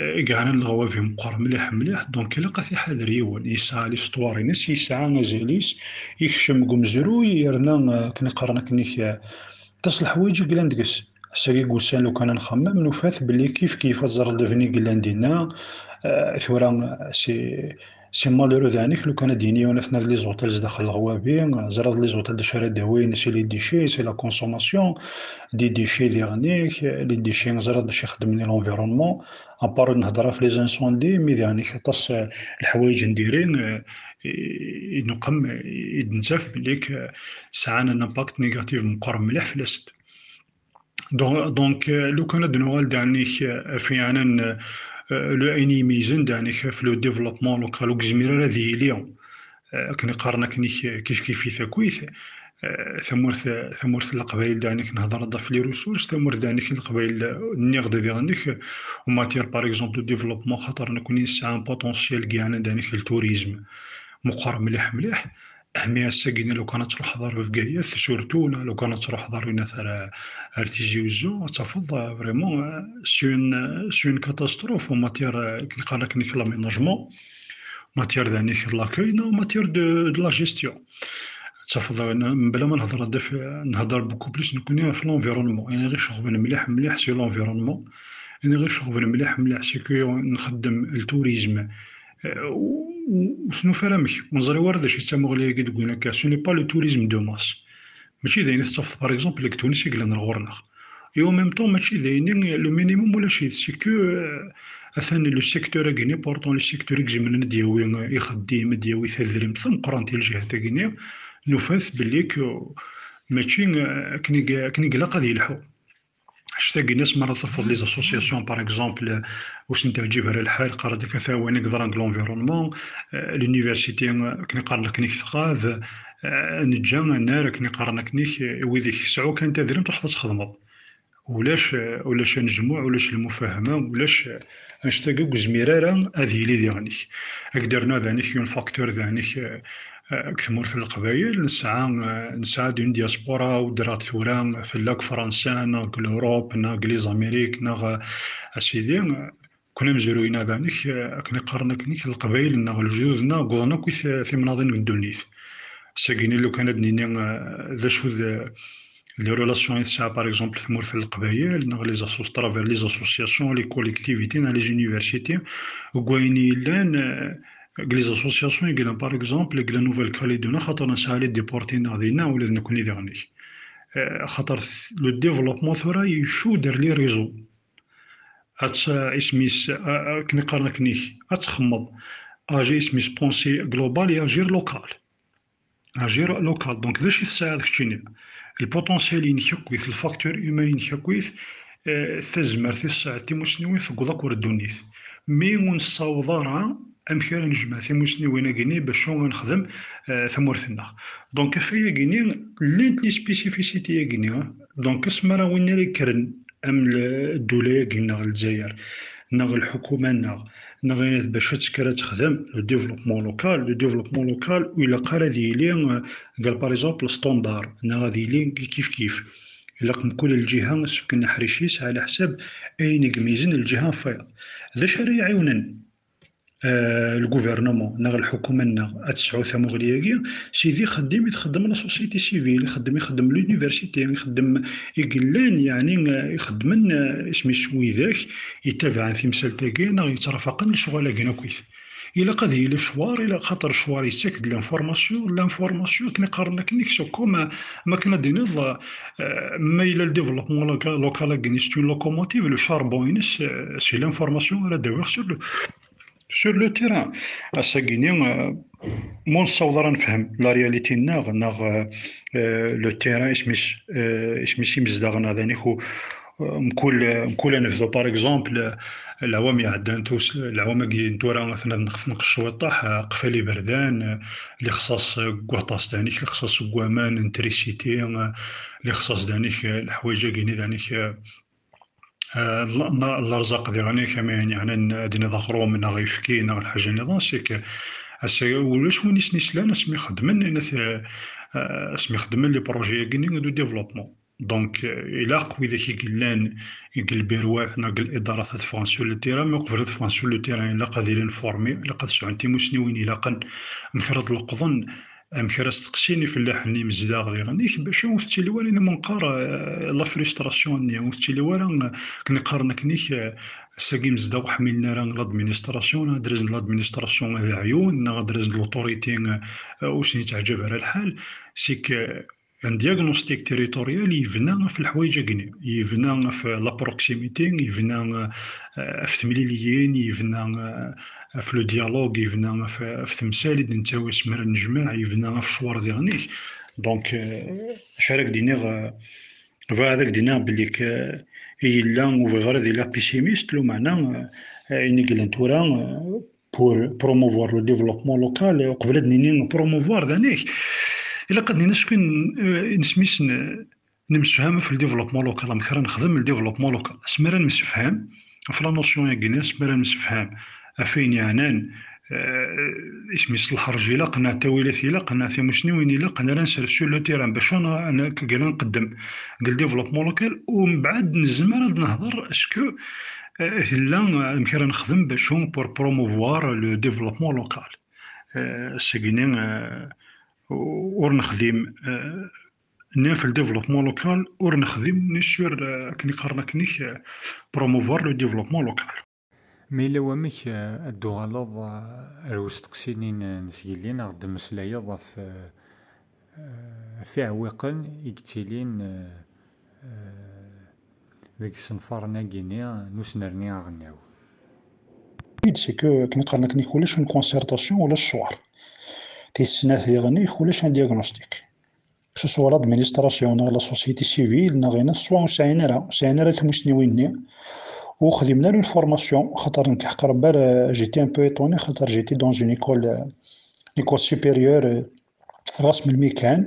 i yeɛnan leɣwabi meqqer mliḥ mliḥ, donc ilaq ad t-iḥader yiwen, yesɛa l'histoire-ines, yesɛa azal-is, yekcem deg umezruy, yerna akken i qqaren akkenni aṭas n leḥwayeǧ i yellan deg-s. Ass-agi deg wussan lukan ad nxemmem, nufa-t belli kif kif ad teẓreḍ lebni i yellan dinna, tura si C'est malheureux daɛni lukan ad d-yini yiwen ad tnad les hôtels daxel leɣwabi, ẓriɣ les hôtels d acu ara d-awin, c'est les déchets, c'est la consommation des déchets diɣen-ik, les déchets ẓriɣ d acu ixeddmen i l'environnement, à part ur d-nhedder ɣef les incendies, mais diɣen-ik aṭas leḥwayeǧ n diri i neqqem i d-nettaf belli sɛan un impact négatif meqqer mliḥ fell-asen. Donc, lukan ad d-nuɣal daɛni ɣef yeɛnan le ayen imeyyzen daɛni ɣef le développement local ur yezmir ara ad yili akken i qqaren akken kif kif i takit tamurt tamurt n Leqbayel daɛni nehder-d ɣef les ressources, tamurt daɛni n Leqbayel nniɣ-d diɣen en matière par exemple de développement, xaṭer nekkni nesɛa un potentiel deg yeɛnan daɛni le tourisme meqqer mliḥ mliḥ. Ahmi ass-agi-nni lukan ad truḥeḍ ar Bgayet, surtout neɣ lukan ad truḥeḍ ar winat ar, ar Tizi Uzzu, ad tafeḍ vraiment c'est une, c'est une catastrophe en matière, akken qqaren akken l'aménagement, matière daɛni de l'accueil neɣ matière de, de la gestion. Ad tafeḍ mebla ma nehder, nhedder beaucoup plus nekkni ɣef l'environnement, ayen i ɣ-iceɣben mliḥ mliḥ c'est l'environnement, ayen i ɣ-iceɣben mliḥ mliḥ c'est que nxeddem le tourisme ur s-nufi ara amek, ur neẓri ara d acu i d tamuɣli-agi deg win akka, ce n'est pas le tourisme de masse. Mačči d ayen i tettafeḍ par exemple deg Tunes i yellan ar ɣur-neɣ. Et en même temps mačči d ayen i le minimum ulac-it, c'est que atan le secteur-agi important, le secteur i izemren ad d-yawi ixeddim, ad d-yawi tadrimt tameqqrant i lǧihat-agi-nni, nufa-t belli mačči akken i ilaq ad yelḥu. Ḥaca tagi-nni asmi ara tafeḍ les associations par exemple ur sen-teɛǧib ara lḥal, qqaren-d akka ata wayen i yeḍran deg l'environnement, l'université akken i qqaren akken tɣab, neǧǧa annar akken i qqaren akken wid yesɛu kan tadrimt truḥeḍ ad txedmeḍ. Ulac, ulac anejmuɛ, ulac lmufahama, ulac annect-agi ur yezmir ara ad yili diɣen-ik. Ad k-d-rnuɣ daɛni un facteur daɛni deg tmurt n Leqbayel, nesɛa, nesɛa-d une diaspora, ur ddreɣ tura tella deg Fransa neɣ deg l'Europe neɣ deg les Amériques neɣ a sidi, kun amezruy-nneɣ daɛni akken i qqaren akken Leqbayel-nneɣ, lejdud-nneɣ wwḍen akk i timnaḍin n ddunit. Ass-agi-nni lukan ad d-nini d acu d les relations i tesɛa par exemple tmurt n Leqbayel neɣ les assos, travers les associations, les collectivités neɣ les universités, deg wayen yellan deg les associations i yellan par exemple deg la Nouvelle-Calédonie, xaṭer nesɛa les déportés-nneɣ dinna ula d nekkni diɣen-ik. Xaṭer le développement tura icudd ar les réseaux. Ad isem-is akken i qqaren akken-ik ad txemmeḍ, agir isem-is pensée globale et agir local. Agir local, donc d acu i tesɛiḍ keččini? Le potentiel-inek akkit, le facteur humain-inek akkit, tazmert i tesɛiḍ, timussniwin tewweḍ akk ar ddunit. Mi ur nessaweḍ ara amek ara nejmeɛ timussniwin-agi-nni bac ad nexdem tamurt-nneɣ. Donc afay-agi-nni, llant les spécificités-agi-nni, donc asmi ara win ara yekkren am ddula-agi neɣ Lezzayer neɣ lḥukuma-nneɣ neɣ ayen bac ad tekker ad texdem le développement local, le développement local ur ilaq ara ad yili deg par exemple standard neɣ ad yili kif kif. Ilaq mkul lǧiha ad s-fken aḥric-is ɛla ḥsab ayen i imeyyzen lǧiha n wayeḍ. D acu ara iɛiwnen le gouvernement neɣ lḥukuma-nneɣ ad tesɛu tamuɣli-agi? Sidi ixeddim i txeddem la société civile, ixeddem, ixeddem l'université, ixeddem i yellan yeɛni ixeddmen isem-is widak yettabaɛen timsalt-agi neɣ yettrafaqen lecɣal-agi akkit. Ilaq ad yili ccwar, ilaq xaṭer ccwar yettak-d l'information, l'information akken i qqaren akken c'est comme ma akken ad d-tiniḍ ma yella le développement local-agi c'est une locomotive, le charbon-ines c'est l'information ara d-awiɣ sur le sur le terrain. Ass-agi-nni ma ur nessaweḍ ara nefhem la réalité-nneɣ neɣ le terrain isem-is, isem-is imezdaɣ neɣ d anik ur mkul mkul anebdu, par exemple, lɛwam iɛeddan, tus lɛwam-agi n tura, ad nexdem cwiṭaḥ qfal iberdan, lixṣaṣ n waṭas danik, lixṣaṣ n waman, n trisiti, lixṣaṣ danik, leḥwayeǧ-agi-nni danik, lerẓaq diɣen-ik, ama yeɛnan ad d-tiniḍ aɣrum neɣ ayefki neɣ lḥaǧa nniḍen, c'est que ass-a ulac win i sen-islan asmi xeddmen, asmi xeddmen les projets-agi-nni du développement. Donc, ilaq widak i yellan deg lbirwat neɣ deg lidarat ad ffɣen sur le terrain, mais uqbel ad ffɣen sur le terrain, ilaq ad ilin formés, ilaq ad sɛun timussniwin ilaqen, amek ara d-leqḍen, amek ara steqsin ifellaḥen imezdaɣ diɣen-ik, bac ur tettili wara, imi neqqar, eh, la frustration-nni, ur tettili wara, eh, akken qqaren akken-ik, eh, ass-agi imezdaɣ ur ḥmilen ara l'administration, adraz n l'administration d aɛyun, neɣ adraz n l'autorité, eh, ur sen-yettaɛǧab ara lḥal, c'est que un diagnostic territorial yebna ɣef leḥwayeǧ-agi-nni, yebna ɣef la proximité, yebna, eh, ɣef temliliyin, yebna, eh, ɣef le dialogue, yebna ɣef, ɣef temsal i d-nettawi asmi ara nejmeɛ, yebna ɣef ccwar diɣen-ik. Donc, eh, acu ara k-d-iniɣ, eh, bɣiɣ ad ak-d-iniɣ belli k-, eh, yella, ur bɣiɣ ara ad iliɣ pessimiste, lameɛna, eh, ayen i yellan tura, eh, pour promouvoir le développement local, eh, uqbel ad d-nini promouvoir danik, ilaq ad d-nini acu kan, eh, nesmi-s n-, nemsefham ɣef le développement local, amek ara nexdem le développement local. Asmi ara nemsefham ɣef la notion-agi-nni, asmi ara nemsefham ɣef wayen yeɛnan, eh, isem-is lḥerǧ ilaqen, neɣ ttawilat ilaqen, neɣ timussniwin ilaqen ara nsers sur le terrain bac ad n-, ad n-, ad nqeddem deg le développement local, u mbeɛd nezmer ad nehder est-ce que, eh, tella, eh, amek ara nexdem bac pour promouvoir le développement local. Eh, ass-agi-nni, eh, ur nexdim, eh, ni ɣef le développement local, ur nexdim ni sur, eh, akken i qqaren akken-ik, eh, promouvoir le développement local. Ma yella wamek, eh, ad d-tuɣaleḍ, eh, ar usteqsi-nni n, n tgelli, neɣ d-temmeslayeḍ ɣef, eh, eh, ɣef iɛewwiqen i yettilin, eh, eh, deg isenfaren-agi-nni n usnerni aɣelnaw. C'est que, akken i qqaren akken-ik, ulac une concertation, ulac ccwar. Tis snat diɣen-ik, ulac un diagnostic. Que ce soit l'administration, neɣ la société civile, neɣ ayen, soit ur sɛin ara, ur sɛin ara timussniwin-nni, ur xdimen ara une formation, xaṭer nekk ḥeqreɣ, j'étais un peu étonné, xaṭer j'étais dans une école, euh, une école supérieure, euh, ɣas melmi kan,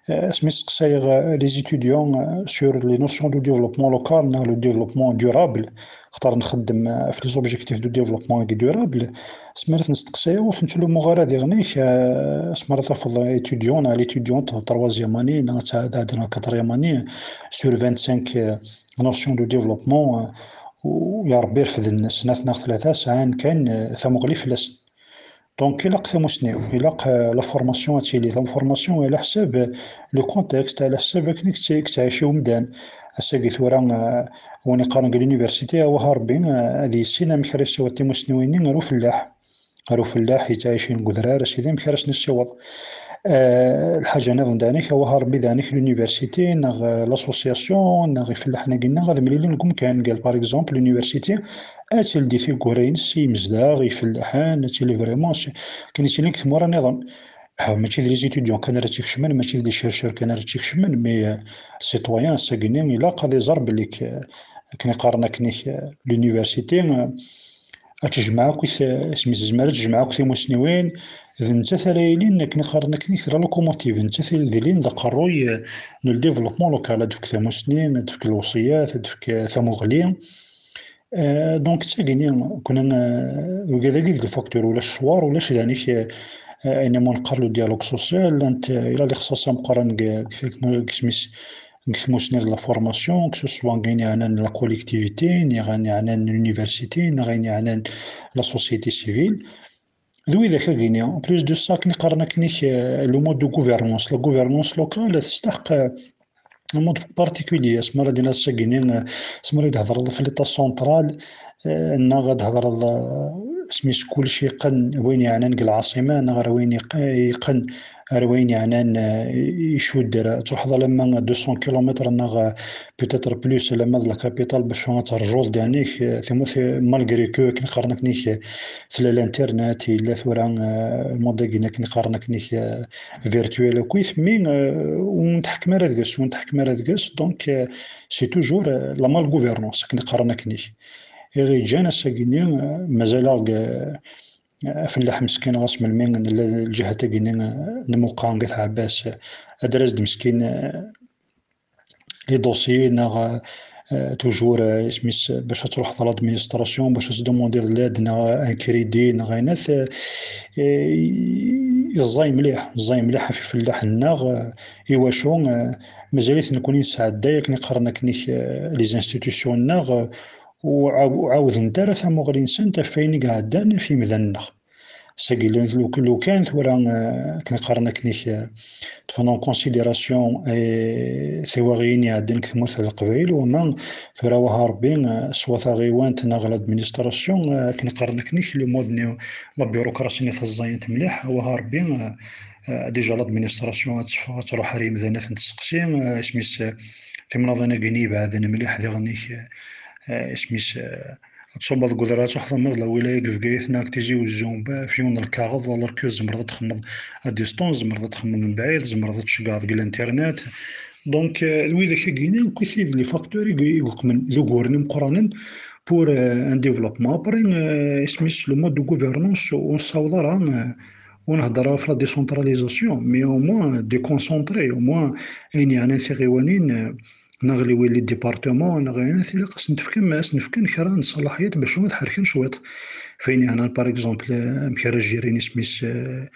euh, asmi steqsayeɣ, euh, les étudiants, euh, sur les notions de développement local, neɣ le développement durable, xaṭer nxeddem, euh, ɣef les objectifs de développement durable, asmi ara ten-steqsayeɣ, ur ten-ttlumuɣ ara diɣen-ik, euh, asmi ara tafeḍ étudiant neɣ l'étudiante en troisième année, neɣ ad tɛeddi en quatrième année, sur vingt-cinq, euh, notions de développement, euh, u ya Rebbi refden snat neɣ tlata, sɛan kan, euh, tamuɣli fell-asen. Donc, ilaq tamussni, ilaq, euh, la formation ad tili. La formation, ɛla ḥsab, euh, le contexte, ɛla ḥsab akken i yettɛic umdan. Ass-agi tura, euh, win iqqaren deg l'université, awah a Rebbi, euh, ad yissin amek ara yessiweḍ timussniwin-nni ar ufellaḥ. Ar ufellaḥ yettɛicin deg udrar, a sidi, amek ara sen-yessiweḍ? Eh, lḥaǧa nniḍen danik, awah a Rebbi, danik l'université, neɣ, eh, l'association, neɣ ifellaḥen-agi-nneɣ ad mlilin deg umkan. Gal, par exemple, l'université ad teldi tiggura-ines i yimezdaɣ, i ifellaḥen, ad tili vraiment s-, akken i ttilin deg tmura nniḍen. Ah, mačči d les étudiants kan ara tt-ikecmen, mačči d les chercheurs kan ara tt-ikecmen, mais, euh, citoyen, ass-agi-nni, ilaq ad iẓer belli k-, akken i qqaren akken-ik, euh, l'université, euh, ad tejmeɛ akk it-, isem-is, tezmer ad tejmeɛ akk timussniwin, d nettat ara yilin, akken i qqaren akken-ik, d la locomotive, d nettat ara d-yilin d aqerruy, euh, n le développement local, ad d-tefk tamussni, ad d-tefk lewṣiyat, ad d-tefk, euh, tamuɣli. Euh, donc, d tagini, kuna, euh, wigad-agi d lfaktur, ulac ccwar, ulac danik, euh, euh, ayen umi neqqar le dialogue social, llant, euh, ila lixṣaṣ ameqqran deg, deg, deg isem-is, deg tmussni d la formation, que ce soit deg ayen yeɛnan la collectivité, neɣ ayen yeɛnan l'université, neɣ ayen yeɛnan la société civile. D widak agini, plus de ça, akken i qqaren akken-ik, euh, le mode de gouvernance, la gouvernance locale, testaḥq, euh, un mode particulier, asmi ara d-iniɣ ass-agini, euh, asmi ara d-thedreḍ ɣef l'État central, euh, neɣ ad d-thedreḍ, euh, asmi s kullec yeqqen, wayen yeɛnan deg lɛaṣima neɣ ar wayen yeq-, yeqqen ar wayen yeɛnan, eh, icudd ar, ad truḥeḍ alamma deux cents kilomètres neɣ, eh, peut-être plus, alamma d la capitale bac ad terjuḍ danik, eh, tamurt, eh, malgré que akken qqaren akken-ik, eh, tella l'internet, yella tura, eh, lmond-agi akken qqaren akken-ik, eh, virtuel akkit, mais, eh, ur netḥekkem ara deg-s, ur netḥekkem ara deg-s, donc, eh, c'est toujours, eh, la malgouvernance, akken qqaren akken-ik. Iɣ iǧǧan ass-agi-nni, eh, mazal-aɣ deg, eh, afellaḥ meskin, ɣas melmi nella lǧihat-agi-nni, eh, n Muqa n At Ɛebbas, eh, ad d-, meskin, eh, les dossiers neɣ, eh, toujours, eh, isem-is, eh, bac ad truḥeḍ à l'administration, bac ad tdemandiḍ l'aide neɣ un crédit neɣ ayen, eh, eh, ẓẓay mliḥ, ẓẓay mliḥ ɣef ifellaḥen-nneɣ, eh, iwacu, eh, mazal-iten nekkni nesɛedday akken i qqaren akken-ik, eh, les institutions-nneɣ, eh, ur ɛaw-, ur ɛawdent ara tamuɣli-nsent ɣef wayen i iɛeddan ɣef yimdanen-nneɣ. Sagi, lu-, lu-, lukan tura, eh, akken qqaren akken-ik, eh, ṭṭfen en considération, eh, tawaɣiyin iɛeddan deg tmurt n Leqbayel, wama tura, wah a Rebbi, eh, s wat taɣiwant neɣ l'administration, eh, akken qqaren akken-ik, le mode néo-, la bureaucratie-nni taẓẓayant mliḥ, wah a Rebbi, eh, eh, déjà l'administration ad teffeɣ, ad truḥ ar yimdanen, ad ten-testeqsi, eh, isem-is, eh, timnaḍin-agi-nni ibeɛden mliḥ diɣen-ik, eh, isem-is, eh, ad tṣubeḍ deg udrar, ad truḥeḍ ama d la wilaya deg Bgayet neɣ deg Tizi Uzzu, ba-, f yiwen n lkaɣeḍ, alors que tzemreḍ ad txedmeḍ à distance, tzemreḍ ad txedmeḍ mebɛid, tzemreḍ ad tceggɛeḍ deg l'internet. Donc, euh, d widak-agi-nni, akkit i d les facteurs i gu-, i yeqmen d uguren imeqqranen pour, euh, un développement. Après, euh, isem-is le mode de gouvernance ur nessaweḍ ara, euh, ur nhedder ara ɣef la décentralisation, mais au moins déconcentrer, au moins ayen yeɛnan tiɣiwanin, euh, neɣ les, les départements, neɣ ayen, ilaq ad sen-tefkem, ad sen-fken kra n ṣṣalaḥiyat bac ad ḥerken cwiṭ. F ayen yeɛnan, par exemple, eh, amek ara jirin isem-is, eh,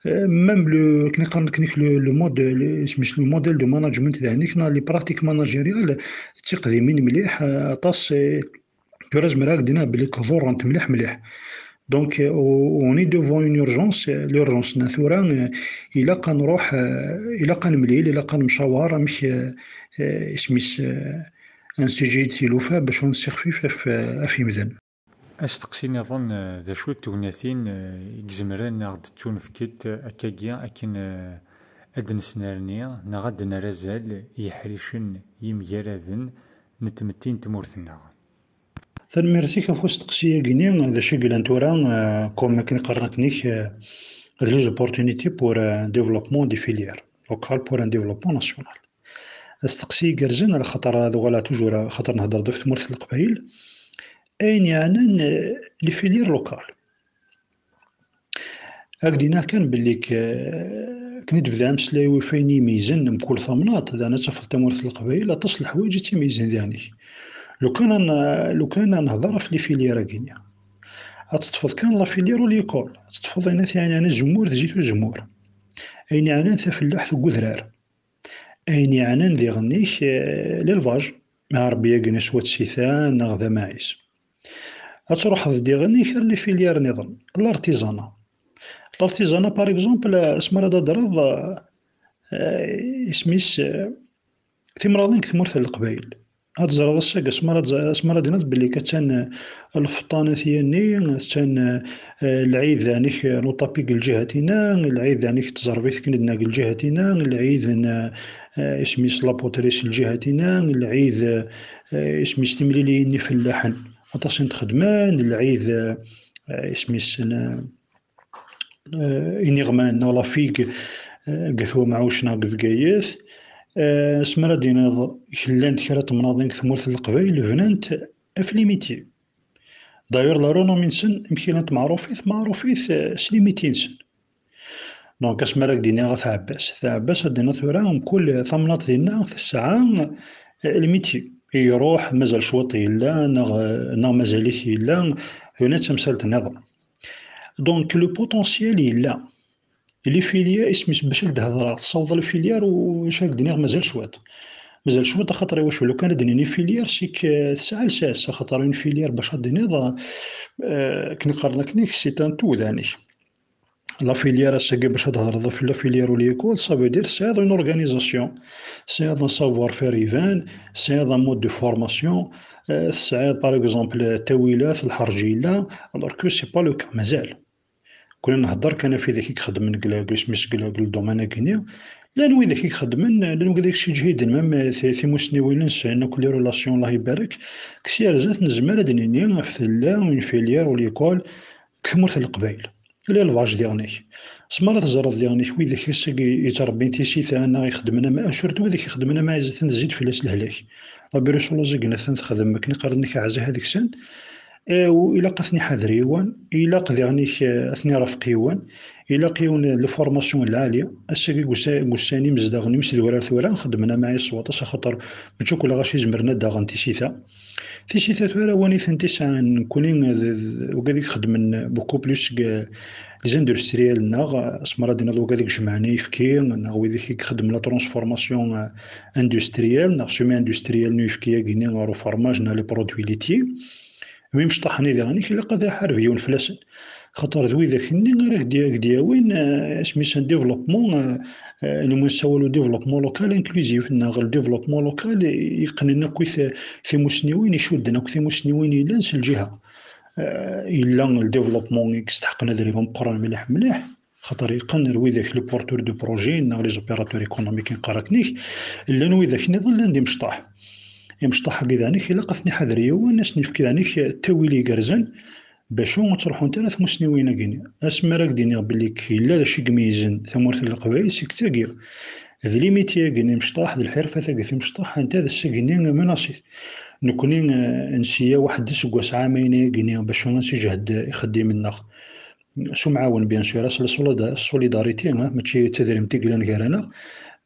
eh, même le, akken i qqaren akken le, le mode, le, isem-is le modèle de management daɛni, neɣ les pratiques managériales, d tiqdimin mliḥ, eh, aṭas, eh, tura zemreɣ ad k-d-iniɣ belli ḍurrent mliḥ mliḥ. Donc, euh, on est devant une urgence, euh, l'urgence-nni tura, euh, ilaq ad nruḥ, euh, ilaq ad nemlil, ilaq ad nemcawaṛ amek, euh, euh, isem-is, euh, ad nessiǧhid tilufa bac ad nessixfif ɣef, euh, ɣef yimdanen. Asteqsi niḍen, euh, d acu n tegnatin, euh, i izemren ad aɣ-d-ttunefkent, euh, akkagi akken, euh, ad d-nesnerni neɣ ad d-nerr azal i yiḥricen yemgaraden n tmetti n tmurt-nneɣ? Tanemmirt-ik ɣef usteqsi-agi-nni, d acu i yellan tura, euh, comme akken qqaren akken-ik, euh, d les opportunités pour, euh, un développement des filières locales pour un développement national. Asteqsi igerrzen, ala xaṭer ad uɣaleɣ toujours, xaṭer nhedder-d ɣef tmurt n Leqbayel, ayen yeɛnan, euh, les filières locales. Ad k-d-iniɣ kan belli k-, akken i d-tebda ameslay ɣef wayen imeyyzen mkul tamnaḍt, daɣen ad tafeḍ tamurt n Leqbayel aṭas n leḥwayeǧ i tt-imeyyzen daɣen-ik. Lukan ad n-, lukan ad nehder ɣef les filières-agi-nni, ad teṭṭfeḍ kan la filière u l'école, ad teṭṭfeḍ ayen yeɛnan azemmur d zzit uzemmur, ayen yeɛnan tafellaḥt deg udrar, ayen yeɛnan diɣen-ik, eh, l'élevage, arebbi-agi-nni s wat ssita neɣ d amaɛiz. Ad truḥeḍ diɣen-ik ar les filières niḍen, l'artisanat. L'artisanat, par exemple, asmi ara d-tadreḍ, eh, isem-is, eh, timraḍin deg tmurt n Leqbayel. Ad teẓreḍ ass-agi, asmi ara d-, asmi ara d-tiniḍ belli attan, eh, lfeṭṭa n At Yanni, attan, eh, lɛid daɣen-ik, eh, n uṭapi deg lǧihat-inna, lɛid daɣen-ik n tẓerbit akken i d-nenna deg lǧihat-inna, lɛid n, eh, isem-is la poterie s lǧihat-inna, lɛid, eh, isem-is timliliyin n ifellaḥen, aṭas i n-txedmen, lɛid, eh, eh, isem-is n, eh, iniɣman neɣ la figue, eh, deg At Wamɛuc neɣ deg Bgayet. Eh, asmi ara d-tiniḍ llant kra n temnaḍin deg tmurt n Leqbayel bnant ɣef les métiers. D'ailleurs, la renommée-nsen, amek i llant meɛrufit, meɛrufit, eh, s les métiers-nsen. Donc, asmi ara k-d-iniɣ At Ɛebbas. At Ɛebbas, ad d-iniɣ tura, mkul tamnaḍt dinna tesɛa, eh, le métier. Iruḥ, mazal cwiṭ yella, neɣ, neɣ mazal-it yella, d tamsalt nniḍen. Donc, le potentiel yella. Les filières, isem-is bac ad d-hedreɣ, tessawḍeḍ les filières u, u acu ara k-d-iniɣ, mazal cwiṭ. Mazal cwiṭ, axaṭer iwacu? Lukan ad d-nini filière, c'est que tesɛa lsas, axaṭer une filière, bac ad d-tiniḍ, euh, akken i qqaren akken, c'est un tout, daɣen-ik. La filière, ass-agi bac ad thedreḍ ɣef la filière ur l'école, ça veut dire tesɛiḍ une organisation, tesɛiḍ un savoir-faire iban, tesɛiḍ un mode de formation, euh, tesɛiḍ par exemple ttawilat, lḥerǧ yella, alors que c'est pas le cas, mazal. Kna nhedder kan ɣef widak i ixeddmen deg la, deg isem-is deg la, deg le domaine-agi-nni. Llan widak i ixeddmen, llan widak i yettseǧhiden, même ti-, timussniwin-nsen, akk les relations, Allah ibarek, deg sya ar zdat nezmer ad d-nini ɣef tella une filière ur l'école deg tmurt n Leqbayel. L'élevage diɣen-ik. S mi ara teẓreḍ diɣen-ik widak ass-agi yettrebbin tisita neɣ ixeddmen ama, surtout widak ixeddmen ama ɛziten tezzi-d fell-as lehlak. La brusologie akken atan texdem, akken iqqaren-ak ɛzaha deg-sen. Eh, u ilaq ad ten-iḥader yiwen, ilaq diɣen-ik, eh, ad ten-irafeq yiwen, ilaq yiwen, eh, la formation lɛali. Ass-agi deg usa-, deg ussan imezdaɣen, imesdurar tura, xeddmen ama s waṭas, axaṭer mačči akk lɣaci izemren ad d-aɣen tisita. Tisita tura, win i tent-isɛan, nekkni, eh, d, d, wigad i ixeddmen beaucoup plus deg, eh, les industriels, neɣ, eh, s mi ara d-tiniḍ wigad i ijemɛen ayefki, neɣ wid i ixeddmen la transformation, eh, industrielle, neɣ semi-industrielle n uyefki-agi-nni ɣer ufermaj neɣ les produits laitiers. Imecṭaḥ-nni diɣen-ik ilaq ad iḥareb yiwen fell-asen. Xaṭer d widak-nni ara ak-d-, ak-d-yawin, eh, isem-is un développement, eh, eh, nessawal au développement local inclusif, neɣ le développement local yeqqnen akk i t-, timussniwin, icudden akk timussniwin yellan s lǧiha. Eh, yella le développement i yesteḥqen adrim ameqqran mliḥ mliḥ, xaṭer yeqqen ar widak les porteurs de projet neɣ les opérateurs économiques i neqqar akken-ik, llan widak nniḍen llan d imecṭaḥ. Imecṭaḥ-agi daɣen-ik ilaq ad ten-iḥader yiwen, ad sen-yefk daɣen-ik ttawil igerrzen, bac ur ttruḥunt ara tmussniwin-agi-nni. Asmi ara ak-d-iniɣ belli k-, yella d acu i imeyyzen tamurt n Leqbayel seg tagi. D limiti-agi n imecṭaḥ, d lḥirfat-agi timecṭaḥ, anta d ass-agi-nni menacée. Nekkni, eh, nesya waḥed aseggas ɛamayen-agi-nni bac ad nsiǧhed ixeddimen-nneɣ. S umɛawen, bien sûr, s la solida-, solidarité, hein, mačči d tadrimt i yellan gar-aneɣ.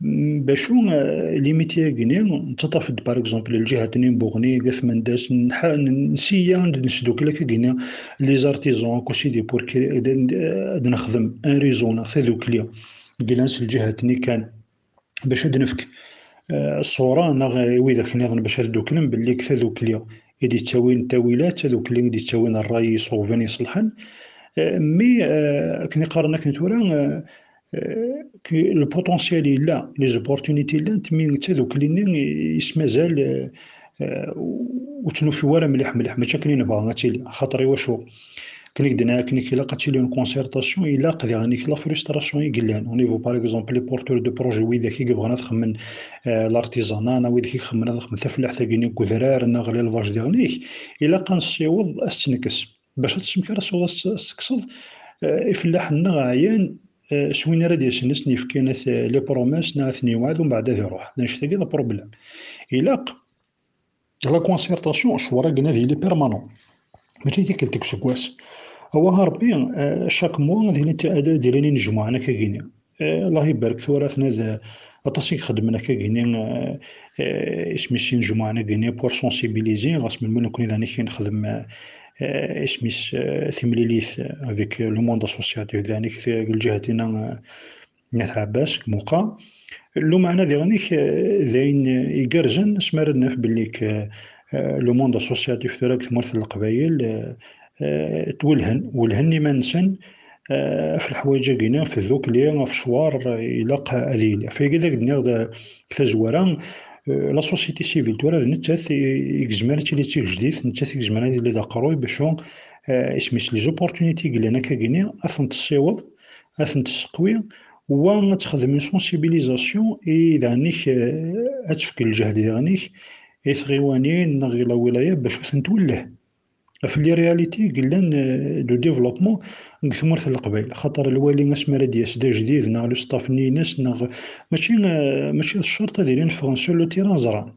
Mm, bacu, eh, limiti-agi-nni, nettaṭṭaf-d, par exemple, lǧihat-nni n Buɣni, At Mendas, nḥa-, n-, nsiya ad nesdukkel akka-agi-nni, les artisans, akk aussi des pour que, ad, ad nexdem un réseau neɣ tadukli, yellan s lǧihat-nni kan, bac ad nefk, eh, ṣṣura neɣ i widak nniḍen bac ad dduklen belli deg tadukli i d-yettawin ttawilat, d tadukli i d-yettawin ṛṛay iṣuben iṣelḥen. Eh, mi, eh, akken i qqaren akken tura, eh, eh, ki-, le potentiel yella, les opportunités llant, mi d tadukli-nni i, i s-mazal, eh, eh, ur tt-nufi wara mliḥ mliḥ, mačči akken i nebɣa ad tili. Axaṭer iwacu? Akken i k-d-nniɣ, akken i k-ilaq ad tili une concertation, ilaq diɣen-ik la frustration i yellan. Au niveau, par exemple, les porteurs de projet, widak i yebɣan ad xemmen, eh, l'artisanat, neɣ widak i ixemmen ad xemmen tafellaḥt-agi-nni deg udrar, neɣ l'élevage diɣen-ik, ilaq ad nessiweḍ ad s-tt-nekkes. Bac ad tessem kra ad tessiweḍ ad s-, ad s-tekkseḍ, eh, ifellaḥen-nneɣ ɛyan, eh, s win ara d-yasen ad sen-yefken at-, les promesses, neɣ ad ten-yewɛed, umbeɛd ad iruḥ. D annect-agi d problème. Ilaq la concertation, ccwar-agi ad yili permanent. Mačči tikkelt deg useggas. Awah a Rebbi, eh, chaque mois ad ilin, ad, ad ilin inejmuɛen akka-gini. Eh, Allah ibarek tura aten-ad, eh, aṭas i ixeddmen akka-gini, eh, eh, isem-is inejmuɛen-agi-ni pour sensibiliser, ɣas melmi nekkni daɣen i nexdem, eh, eh, isem-is, eh, timlilit, eh, avec le monde associatif daɣen deg lǧihat-ina, eh, n At Ɛebbas, deg Muqa. Lumeɛna diɣen-ik, eh, d ayen, eh, igerrzen, asmi ara d-naf belli k-, eh, eh, le monde associatif tura deg tmurt n Leqbayel, eh, eh, twelhen, welhen iman-nsen, eh, ɣef leḥwayeǧ-agi-nni, ɣef tdukli, ɣef ccwar, eh, ilaq ad yili. Ɣef wayagi ad ak-d-nniɣ d, deg tazwara, eh, la société civile tura d nettat i, i yezmer ad tili d tigejdit, nettat i yezmer ad yili d aqerruy, bacu, eh, isem-is les opportunités i yellan akka-gini, ad tent-tessiweḍ, ad tent-tesseqwi, wa ad texdem une sensibilisation i daɣen-ik, eh, ad tefk lǧehd daɣen-ik i tɣiwanin neɣ i la wilaya bac ad tent-twelleh ɣef les réalités i yellan, eh, du développement deg tmurt n Leqbayel. Xaṭer lwali asmi ara d-yas d ajdid neɣ le staff-nni-ines neɣ mačči, eh, mačči d ccerṭ ad ilin ffɣen sur le terrain ẓran.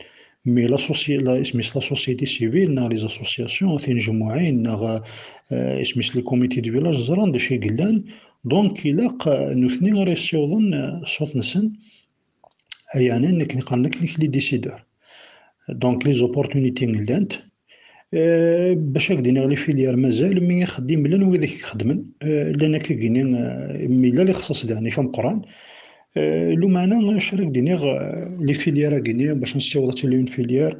Mais la soci-, la, isem-is la société civile neɣ les associations, tinejmuɛin neɣ, eh, isem-is les comités de village ẓran d acu i yellan. Donc ilaq, eh, nutni ara yessiwḍen, eh, ṣṣut-nsen, ɛyanen akken i qqaren akken les décideurs. Donc les opportunités llant. Eh, bac ad k-d-iniɣ les filières mazal, mi ixeddim llan wid i ixeddmen, eh, llan akka-gini, eh, mi yella lixṣaṣ daɣen-ik ameqqran. Eh, lumeɛna acu ara k-d-iniɣ, eh, les filières-agi-ni, bac ad nessiweḍ ad tili une filière,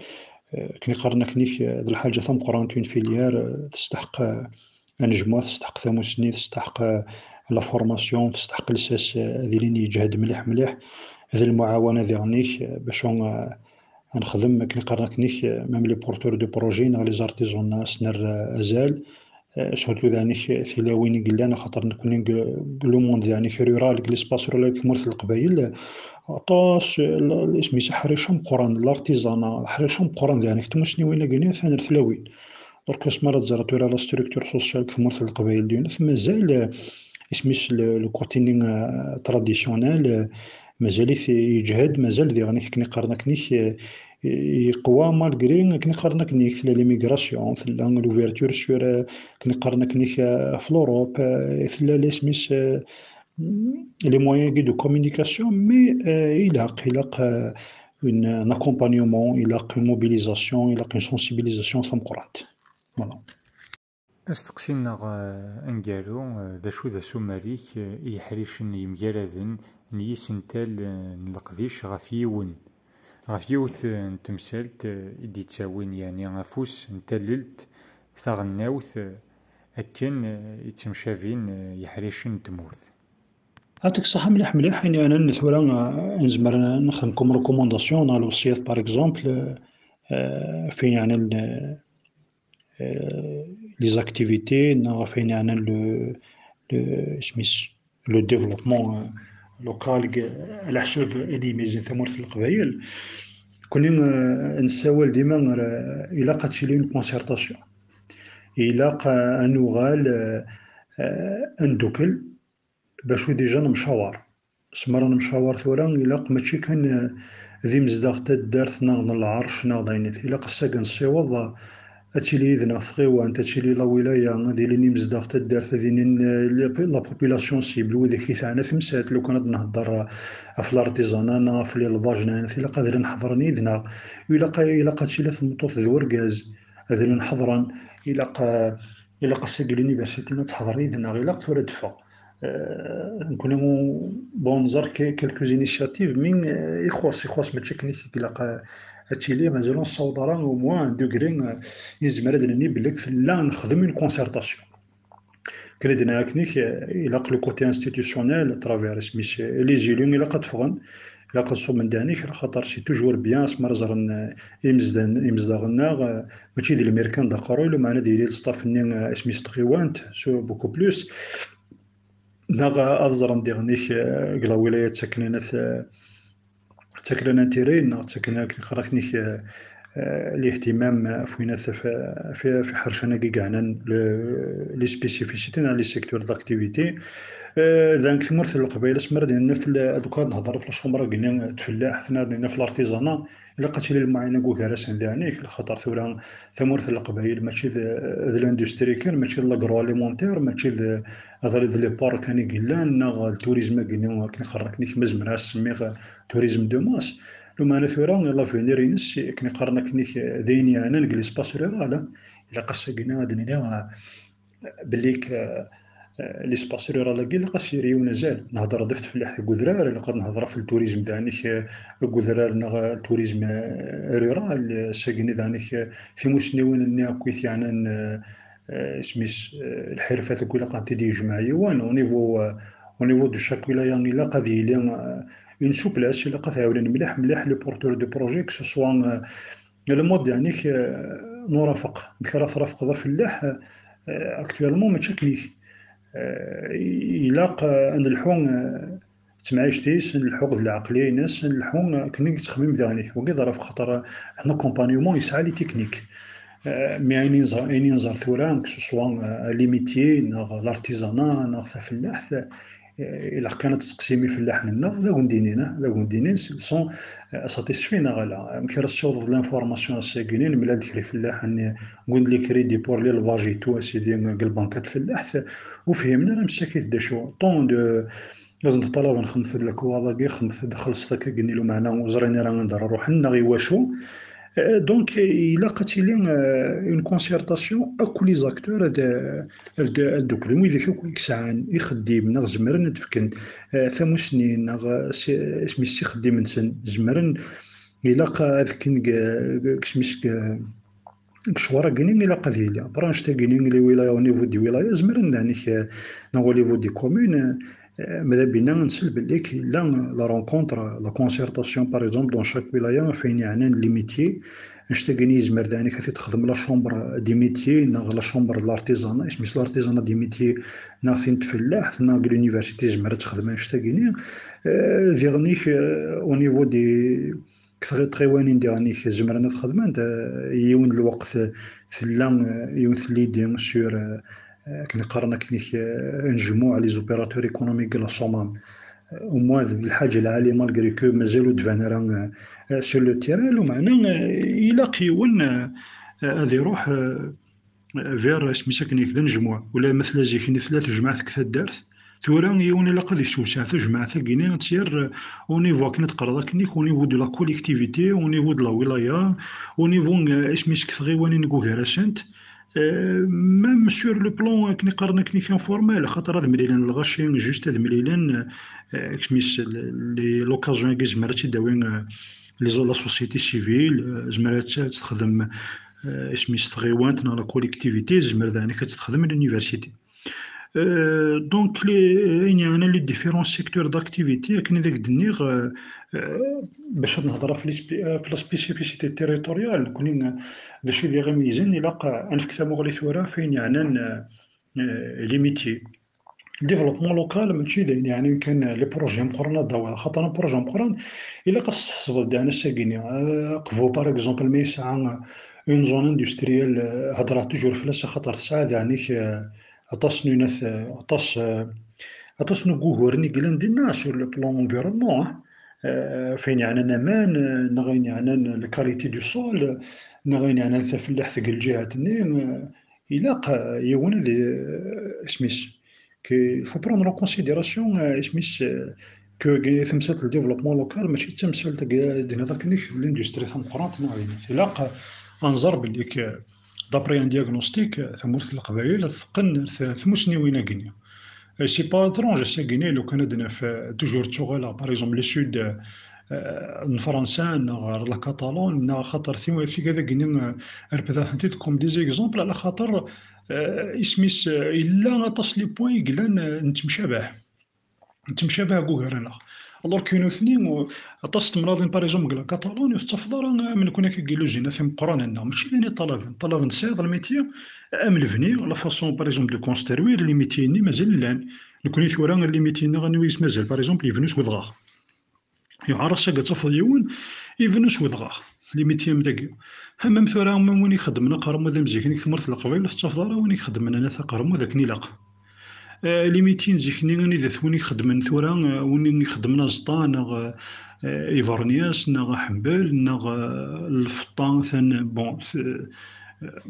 eh, akken i qqaren akken-ik, eh, d lḥaǧa tameqqrant une filière, eh, testeḥq, eh, anejmuɛ, testeḥq tamussni, testeḥq, eh, la formation, testeḥq lsas ad ilin yeǧhed mliḥ mliḥ, d lmuɛawana diɣen-ik bac ad nexdem akken iqqaren akken-ik, même les porteurs de projet neɣ les artisans ad sen-nerr azal, surtout daɣen-ik tilawin i yellan, axaṭer nekni deg le monde daɣen-ik rural, deg l'espace rural, deg tmurt n Leqbayel, aṭas isem-is aḥric ameqqran, l'artisanat, aḥric ameqqran daɣen-ik tmussniwin-agi atan ar tlawin. Donc asmi ara tẓer tura la structure sociale deg tmurt n Leqbayel d unef, mazal isem-is le côté-nni traditionnel, mazal-it yeǧhed, mazal diɣen akken iqqaren akken-ik yeqwa, malgré akken iqqaren akken-ik tella l'immigration, tella l'ouverture sur akken iqqaren akken-ik ɣef l'Europe, tella isem-is les moyens de communication, mais ilaq, ilaq un accompagnement, ilaq une mobilisation, ilaq une sensibilisation tameqqrant. Voilà. Asteqsi-nneɣ aneggaru, d acu d asumer-ik i yeḥricen yemgaraden n yisental n leqdic ɣef yiwen, ɣef yiwet n temsalt i d-yettawin yeɛni afus n tallelt taɣelnawt akken i ttemcabin yeḥricen n tmurt? Ɛṭik ṣṣeḥḥa mliḥ mliḥ, ayen yeɛnan tura nezmer ad nexdem comme recommandation neɣ lewṣiyat, par exemple, ɣef ayen yeɛnan les activités neɣ ɣef ayen yeɛnan le, le, isem-is, le développement local, ɛla ḥsab ayen yemmeyyzen tamurt n Leqbayel. Nekni nessawal dima ɣer, ilaq ad tili une concertation. Ilaq ad nuɣal ad ndukkel bac déjà nemcawaṛ. Asmi ara nemcawaṛ tura, ilaq mačči kan d imezdaɣ n taddart neɣ n lɛerc neɣ d ayen, ilaq ass-agi nessiweḍ ad tili yid-neɣ tɣiwant, ad tili la wilaya, ad ilin imezdaɣ n taddart, ad inin la population cible, widak i teɛna temsalt, lukan ad nhedder ɣef l'artisanat neɣ ɣef l'élevage neɣ ayen, ilaq ad ilin ḥeḍren yid-neɣ. Ilaq, ilaq ad tili tmeṭṭut d urgaz ad ilin ḥeḍren, ilaq, ilaq ass-agi l'université ad teḥḍer yid-neɣ, ilaq tura ad d-teffeɣ. Nekni bon, nẓer quelques initiatives, mais ixuṣ, ixuṣ mačči akken i ilaq ad tili, mazal ur nessaweḍ ara au moins un degré i nezmer ad nini belli tella nexdem une concertation. Akken i d-nenna akken-ik, ilaq le côté institutionnel à travers isem-is les élus, ilaq ad ffɣen, ilaq ad ṣubben daɣen-ik, axaṭer c'est toujours bien asmi ara ẓren imezdaɣ-nneɣ, mačči d lmir kan d aqerruy, lameɛna ad yili le staff-nni isem-is tɣiwant, c'est beaucoup plus. Neɣ ad ẓren diɣen-ik deg la wilaya d taknanat, d taknanat tirey, neɣ d taknanat akken iqqar akken-ik l'ihtimam ɣef winat, ɣef iḥercen-agi yeɛnan les spécificités neɣ les secteurs d'activité. Daɣen deg tmurt n Leqbayel, asmi ara d-nenna fell-, deg ad nehder ɣef lcumra-agi n tfellaḥt, neɣ ad nenna ɣef l'artisanat, ilaq ad tili lmuɛayna deg ugar-asen daɣen-ik, lxaṭer tura tamurt n Leqbayel mačči d, d l'industrie kan, mačči d l'agroalimentaire, mačči d, d les ports kan i yellan, neɣ d tourisme-agi-nni akken iqqaren akken-ik, ma zemreɣ ad s-semmiɣ tourisme de masse. Lameɛna tura l'avenir-ines akken iqqaren akken-ik d ayen yeɛnan deg l'espace rural, ilaq ass-agi ad d-nini belli l'espace rural-agi ilaq ad s-yerr yiwen azal. Nehder-d ɣef tfellaḥt deg udrar, ilaq ad nehder ɣef le tourisme daɣen-ik deg udrar neɣ le tourisme rural, ass-agi daɣen-ik timussniwin-nni akk i yeɛnan isem-is lḥirfat akk ilaq ad t-id-yejmeɛ yiwen. Au niveau, au niveau de chaque wilaya ilaq ad yili une souplesse, ilaq ad t-ɛawnen mliḥ mliḥ les porteurs de projet, que ce soit le mode yeɛni-k n urafeq, amek ara trafqeḍ afellaḥ actuellement, mačči akken-ik. Ilaq ad nelḥu d temɛict-is, ad nelḥu d lɛeqliya-ines, ad nelḥu akken i yettxemmim daɣen-ik. Wagi d arafeq, xaṭer un accompagnement yesɛa les techniques. Mais ayen i nẓer, ayen i nẓer tura, que ce soit les métiers neɣ l'artisanat neɣ tafellaḥt, ilaq kan ad testeqsim ifellaḥen-nneɣ, d awen-d-inin, ah, d awen-d-inin, ce sont, euh, satisfaits neɣ ala. Amek ara tessiwḍeḍ l'information ass-agi-nni, nemlal-d kra ifellaḥen, wwin-d les crédits pour l'élevage et tout, a sidi, deg lbanka n tfellaḥt, ur fhimen ara msakit d acu. Tant de, ad sen-ṭṭalaben xemset-d lekwaɣeḍ-agi, xemset-d, xellṣet akka-agi-nni, lameɛna ur ẓrin ara anda ara ruḥen, neɣ i wacu. Euh, donc, ilaq ad tili, euh, une concertation akk les acteurs ad, ad, ad dduklen, widak akk i yesɛan ixeddim neɣ zemren ad d-fken, euh, tamussni neɣ, euh, si, isem-is ixeddim-nsen, zemren, ilaq ad fken deg, deg, isem-is deg, Lecɣal-agi-nni ilaq ad yili. Après, annect-agi-nni, les wilayas, au niveau des wilayas, zemren, yeɛni, neɣ au niveau des communes, eh, ma d abina nsel belli yella la rencontre, la concertation, par exemple, dans chaque wilaya, ɣef wayen yeɛnan les métiers. Annect-agi-nni yezmer, yeɛni, ad t-id-texdem la chambre des métiers neɣ la chambre de l'artisanat, isem-is l'artisanat des métiers, neɣ tin n tfellaḥt, neɣ deg l'université, yezmer ad texdem annect-agi-nni. Eh, diɣen-ik, eh, au niveau des, deg tɣi-, tɣiwanin diɣen-ik zemren ad xedment, eh, yiwen n lweqt, eh, tella, eh, yiwet n l'idée sur, eh, eh, akken qqaren akken-ik, eh, anejmuɛ, les opérateurs économiques de la Somme. Eh, au moins d lḥaǧa lɛali, malgré que mazal ur d-tban ara, eh, eh, sur le terrain, lameɛna, eh, ilaq yiwen, eh, eh, ad iruḥ, eh, vers, isem-is akken-ik, d anejmuɛ. Ula ma tella zik-nni tella tejmaɛt deg taddart, tura yiwen ilaq ad yessewseɛ tajmaɛt-agi-nni, ad tt-yerr, euh, au niveau akken ad teqqreḍ akken-ik, au niveau de la collectivité, au niveau de la wilaya, au niveau, euh, isem-is deg tɣiwanin deg ugar-asent. Euh, même sur le plan akken i qqaren akken-ik informel, xaṭer ad mlilen lɣaci, juste ad mlilen, euh, isem-is l-, les, l'occasion-agi zemmer ad tt-id-awi, euh, les, la société civile, euh, zemmer ad tt-, ad tt-texdem, euh, isem-is tɣiwant neɣ la collectivité, zemmer daɛni ad tt-texdem l'université. Euh, donc, les, ayen yeɛnan les différents secteurs d'activité, akken i d ak-d-nniɣ, euh, euh, bac ad nehder ɣef les spé-, ɣef la spécificité territoriale, nekkni, euh, d acu i d iɣ-imeyyzen, ilaq, euh, ad nefk tamuɣli tura ɣef ayen yeɛnan, euh, euh, les métiers. Le développement local, mačči d ayen yeɛnan kan les projets meqqren ad d-tawiḍ, xaṭer un projet meqqren, ilaq ad s-tḥesbeḍ daɛni ass-agi-nni. Euh, Qbu, par exemple, ma yesɛa, euh, une zone industrielle, euh, heddreɣ toujours fell-as, axaṭer tesɛa daɛni-k, euh, aṭas n unat, aṭas, eh, aṭas n wuguren i yellan dinna sur le plan environnement, eh, eh, ɣef ayen yeɛnan aman, eh, neɣ ayen yeɛnan la qualité du sol, neɣ ayen yeɛnan tafellaḥt deg lǧihat-nni, eh, ilaq, eh, yiwen ad, eh, isem-is, que il faut prendre en considération, eh, isem-is, eh, que tamsalt n le développement local mačči d tamsalt deg, d-nniḍ akken-ik, d l'industrie tameqqrant neɣ ayen. Ilaq ad nẓer belli que, d'après un diagnostic, tamurt n Leqbayel ad teqqen ar t-, tmusniwin-agi-nni. Euh, c'est pas étrange, ass-agi-nni, lukan ad naf, euh, toujours ttuɣaleɣ, par exemple, le sud, euh, n Fransa, neɣ ɣer la Catalogne, neɣ xaṭer ti-, tigad-agi-nni, euh, repdatent-id comme des exemples, ala xaṭer, euh, isem-is, euh, yella aṭas les points i yellan, euh, nettemcabah. Nettemcabah deg ugar-nneɣ. Alors que nutni, u-, aṭas n temnaḍin, par exemple, deg la Catalogne, ur tettafeḍ ara am nekkni akka deg luzina timeqqranin-nneɣ. Mačči d ayen i ṭṭalaben. Ṭalaben tesɛiḍ le métier, am lebni, la façon, par exemple, de construire, les métiers-nni mazal llan. Nekkni tura, les métiers-nneɣ, anwa i s-mazal, par exemple, yebnu s wedɣaɣ. Yuɛer ass-agi ad tafeḍ yiwen, yebnu s wedɣaɣ. Les métiers am dagi. Am, am tura, am win ixeddmen aqermud am zik-nni deg tmurt n Leqbayel, ur tettafeḍ ara win ixeddmen anat aqermud akken ilaq. Eh, les métiers n zik-nni, anida-t win ixeddmen tura, eh, win ixeddmen aẓeṭṭa, neɣ, eh, ibernyas, neɣ aḥembel, neɣ, eh, lfeṭṭa, tan-, bon, t-,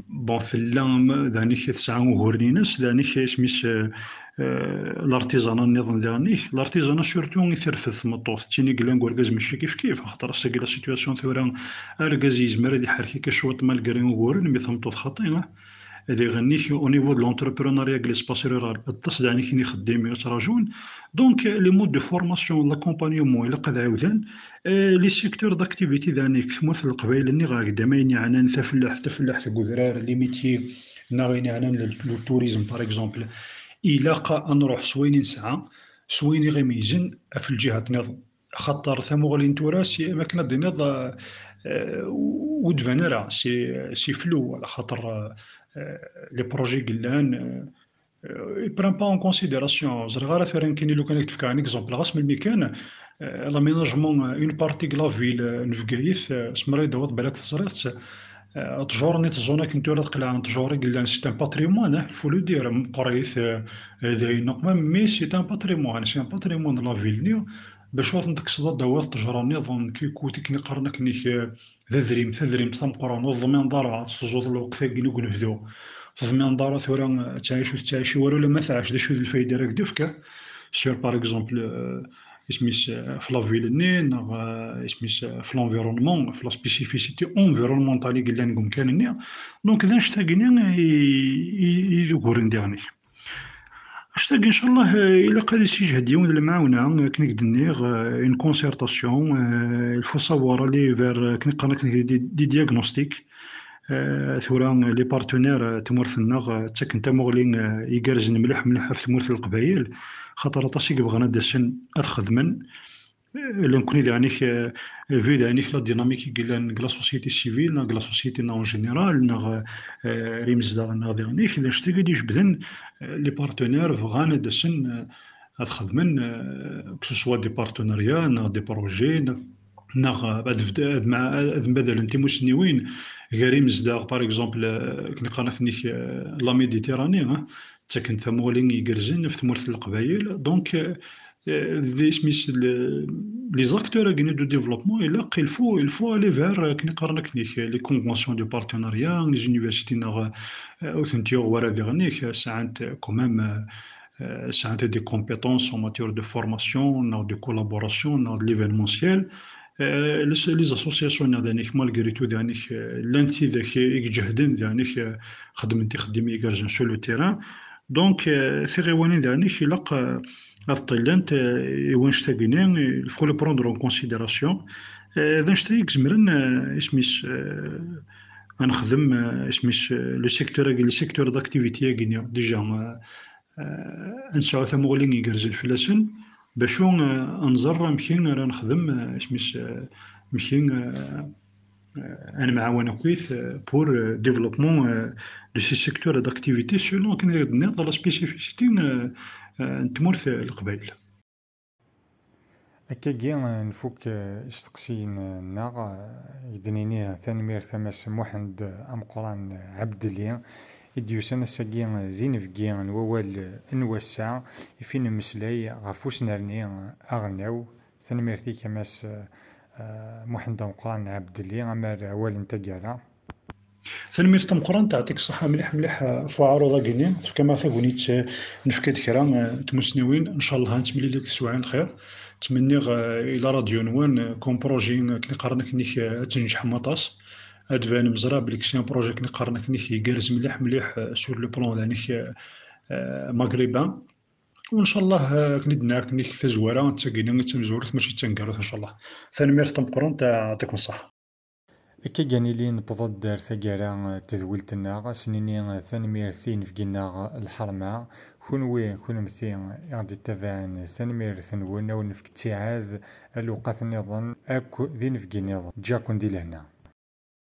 bon, tella, m-, daɛni tesɛa uguren-ines, daɛni isem-is, eh, eh, l'artisanat nniḍen daɛni. L'artisanat surtout i terfed tmeṭṭut, d tin i yellan deg urgaz mačči kifkif, axaṭer ass-agi la situation tura, argaz yezmer ad iḥerrek akka cwiṭ malgré uguren, mi tameṭṭut xaṭi, eh. Diɣen-ik, au niveau de l'entrepreneuriat deg l'espace rural, aṭas daɛni i ixeddim i yettraǧun. Donc, les modes de formation, l'accompagnement, ilaq ad ɛiwden. Eh, les secteurs d'activité daɛni deg tmurt n Leqbayel, nniɣ-ak-d, am ayen yeɛnan tafellaḥt, tafellaḥt deg udrar, les métiers, neɣ ayen yeɛnan le, le tourisme, par exemple. Ilaq ad nruḥ s wayen i nesɛa, s wayen i ɣ-imeyyzen ɣef lǧihat nniḍen. Axaṭer tamuɣli n tura, si, am akken ad d-tiniḍ, eh, eh, ur d-tban ara, c'est, c'est flou, axaṭer, eh, les projets i yellan, eh, euh, il prend pas en considération. Ẓriɣ ara tura nekkini lukan ad k-d-fkeɣ un exemple. Ɣas melmi kan, euh, l'aménagement, euh, une partie de la ville, euh, n Bgayet, euh, asmi ara yi-d-tawiḍ balak teẓriḍ-tt, euh, ttjur-nni, tzone akken tura tqelɛen ttjur i yellan, c'est un patrimoine, hein, il faut le dire, meqqrit, euh, euh, dayen, mais c'est un patrimoine, c'est un patrimoine de la ville-nni, bac ur ten-tekkseḍ ad d-tawiḍ ttejra nniḍen, kikut, akken i qqaren akken-ik, euh, d adrim, tadrimt tameqqrant, ur teḍmineḍ ara ad teẓẓuḍ lweqt-agi n unebdu. Ur teḍmineḍ ara tura ad tettɛic ur tettɛici wara, ulamma tɛac, d acu d lfayda ara k-d-tefk, sur, par exemple, euh, isem-is, euh, ɣef la ville-nni, neɣ, euh, isem-is, euh, ɣef l'environnement, ɣef la spécificité environnementale i yellan deg umkan-nni. Donc, d annect-agi-nni i, i, i d uguren diɣen-ik. Annect-agi, inchallah, eh, ilaq ad yessijhed yiwen n lemɛawna, akken i k-d-nniɣ, eh, une concertation, eh, il faut savoir aller vers, eh, akken i qqaren akken des, des diagnostics. Tura les partenaires n tmurt-nneɣ ttaken tamuɣli igerrzen mliḥ mliḥ ɣef tmurt n Leqbayel, xaṭer aṭas i yebɣan ad d-asen ad xedmen. Nekkni daɣen, vu daɣen la dynamique i yellan deg la société civile neɣ deg la société en général neɣ ar imezdaɣ neɣ daɣen d anect-agi i d-ijebden les partenaires bɣan ad d-asen ad xedmen, que ce soit des partenariats neɣ des projets neɣ ad mmadalen timussniwin gar imezdaɣ, par exemple, akken qqaren akkenni la Méditerranée, ttaken tamuɣli igerrzen ɣef tmurt n Leqbayel. Donc, isem-is, les acteurs-agi du développement, ilaq, il faut, il faut aller vers, akken qqaren akkenni, les conventions de partenariat, les universités neɣ ur tent-yuɣ wara diɣen, sɛant quand même sɛant des compétences en matière de formation neɣ de collaboration neɣ de l'événementiel. Les associations neɣ daɣen, malgré tout, daɣen llant tidak i iǧehden, daɣen xeddment ixeddim igerrzen sur le terrain. Donc, tiɣiwanin daɣen ilaq ad ṭṭilent i wanect-agi-nni, il faut les prendre en considération. D anect-a i izemren, isem-is, ad nexdem, isem-is, le secteur-agi, le secteur d'activité-agi-nni, déjà, ad nesɛu tamuɣli igerrzen fell-asen, bacu ad nẓer amek ara nexdem, isem-is, amek ad nemɛawan akkit pour développement de ces secteurs d'activité selon akken i d-tenniḍ la spécificité n tmurt n Leqbayel. Akkagi nfuk isteqsiyen-nneɣ, i d-nini tanemmirt a Mass Muḥend Ameqqran Ɛebdelli i d-yusan ass-agi d inebgi n wawal n wass-a, ifi nemmeslay ɣef usnerni aɣelnaw. Tanemmirt-ik a Mass Muḥend Ameqqran Ɛebdelli, amar awal n taggara. Tanemmirt tameqqrant, yeɛṭik ṣṣeḥḥa mliḥ mliḥ ɣef uɛaruḍ-agi-nni, tefkam-aɣ tagnit, nefka-d kra n tmussniwin, ncallah ad nettemlili deg teswiɛin n lxir. Ttmenniɣ i la radio-nwen, comme projet akken i qqaren akkenni ad tnejḥem aṭas, ad d-tbanem ẓriɣ belli c'est un projet akken i qqaren akkenni igerrez mliḥ mliḥ sur le plan daɣen maghrébin. Ncallah akken i d-nniɣ akkenni tazwara d tagini i d tamezwarut mačči d taneggarut ncallah. Tanemmirt tameqqrant, yeɛṭikum ṣṣeḥḥa. Akka gan ili newweḍ-d ar taggara n tedwilt-nneɣ, ad s-nini tanemmirt i yinebgi-nneɣ Lḥerma, kunwi, kunemti i ɣ-d-ittabaɛen, tanemmirt-nwen, ad wen-nefk ttiɛad, a lewqat nniḍen akk d inebgi nniḍen. Ǧǧiɣ-ken di lehna.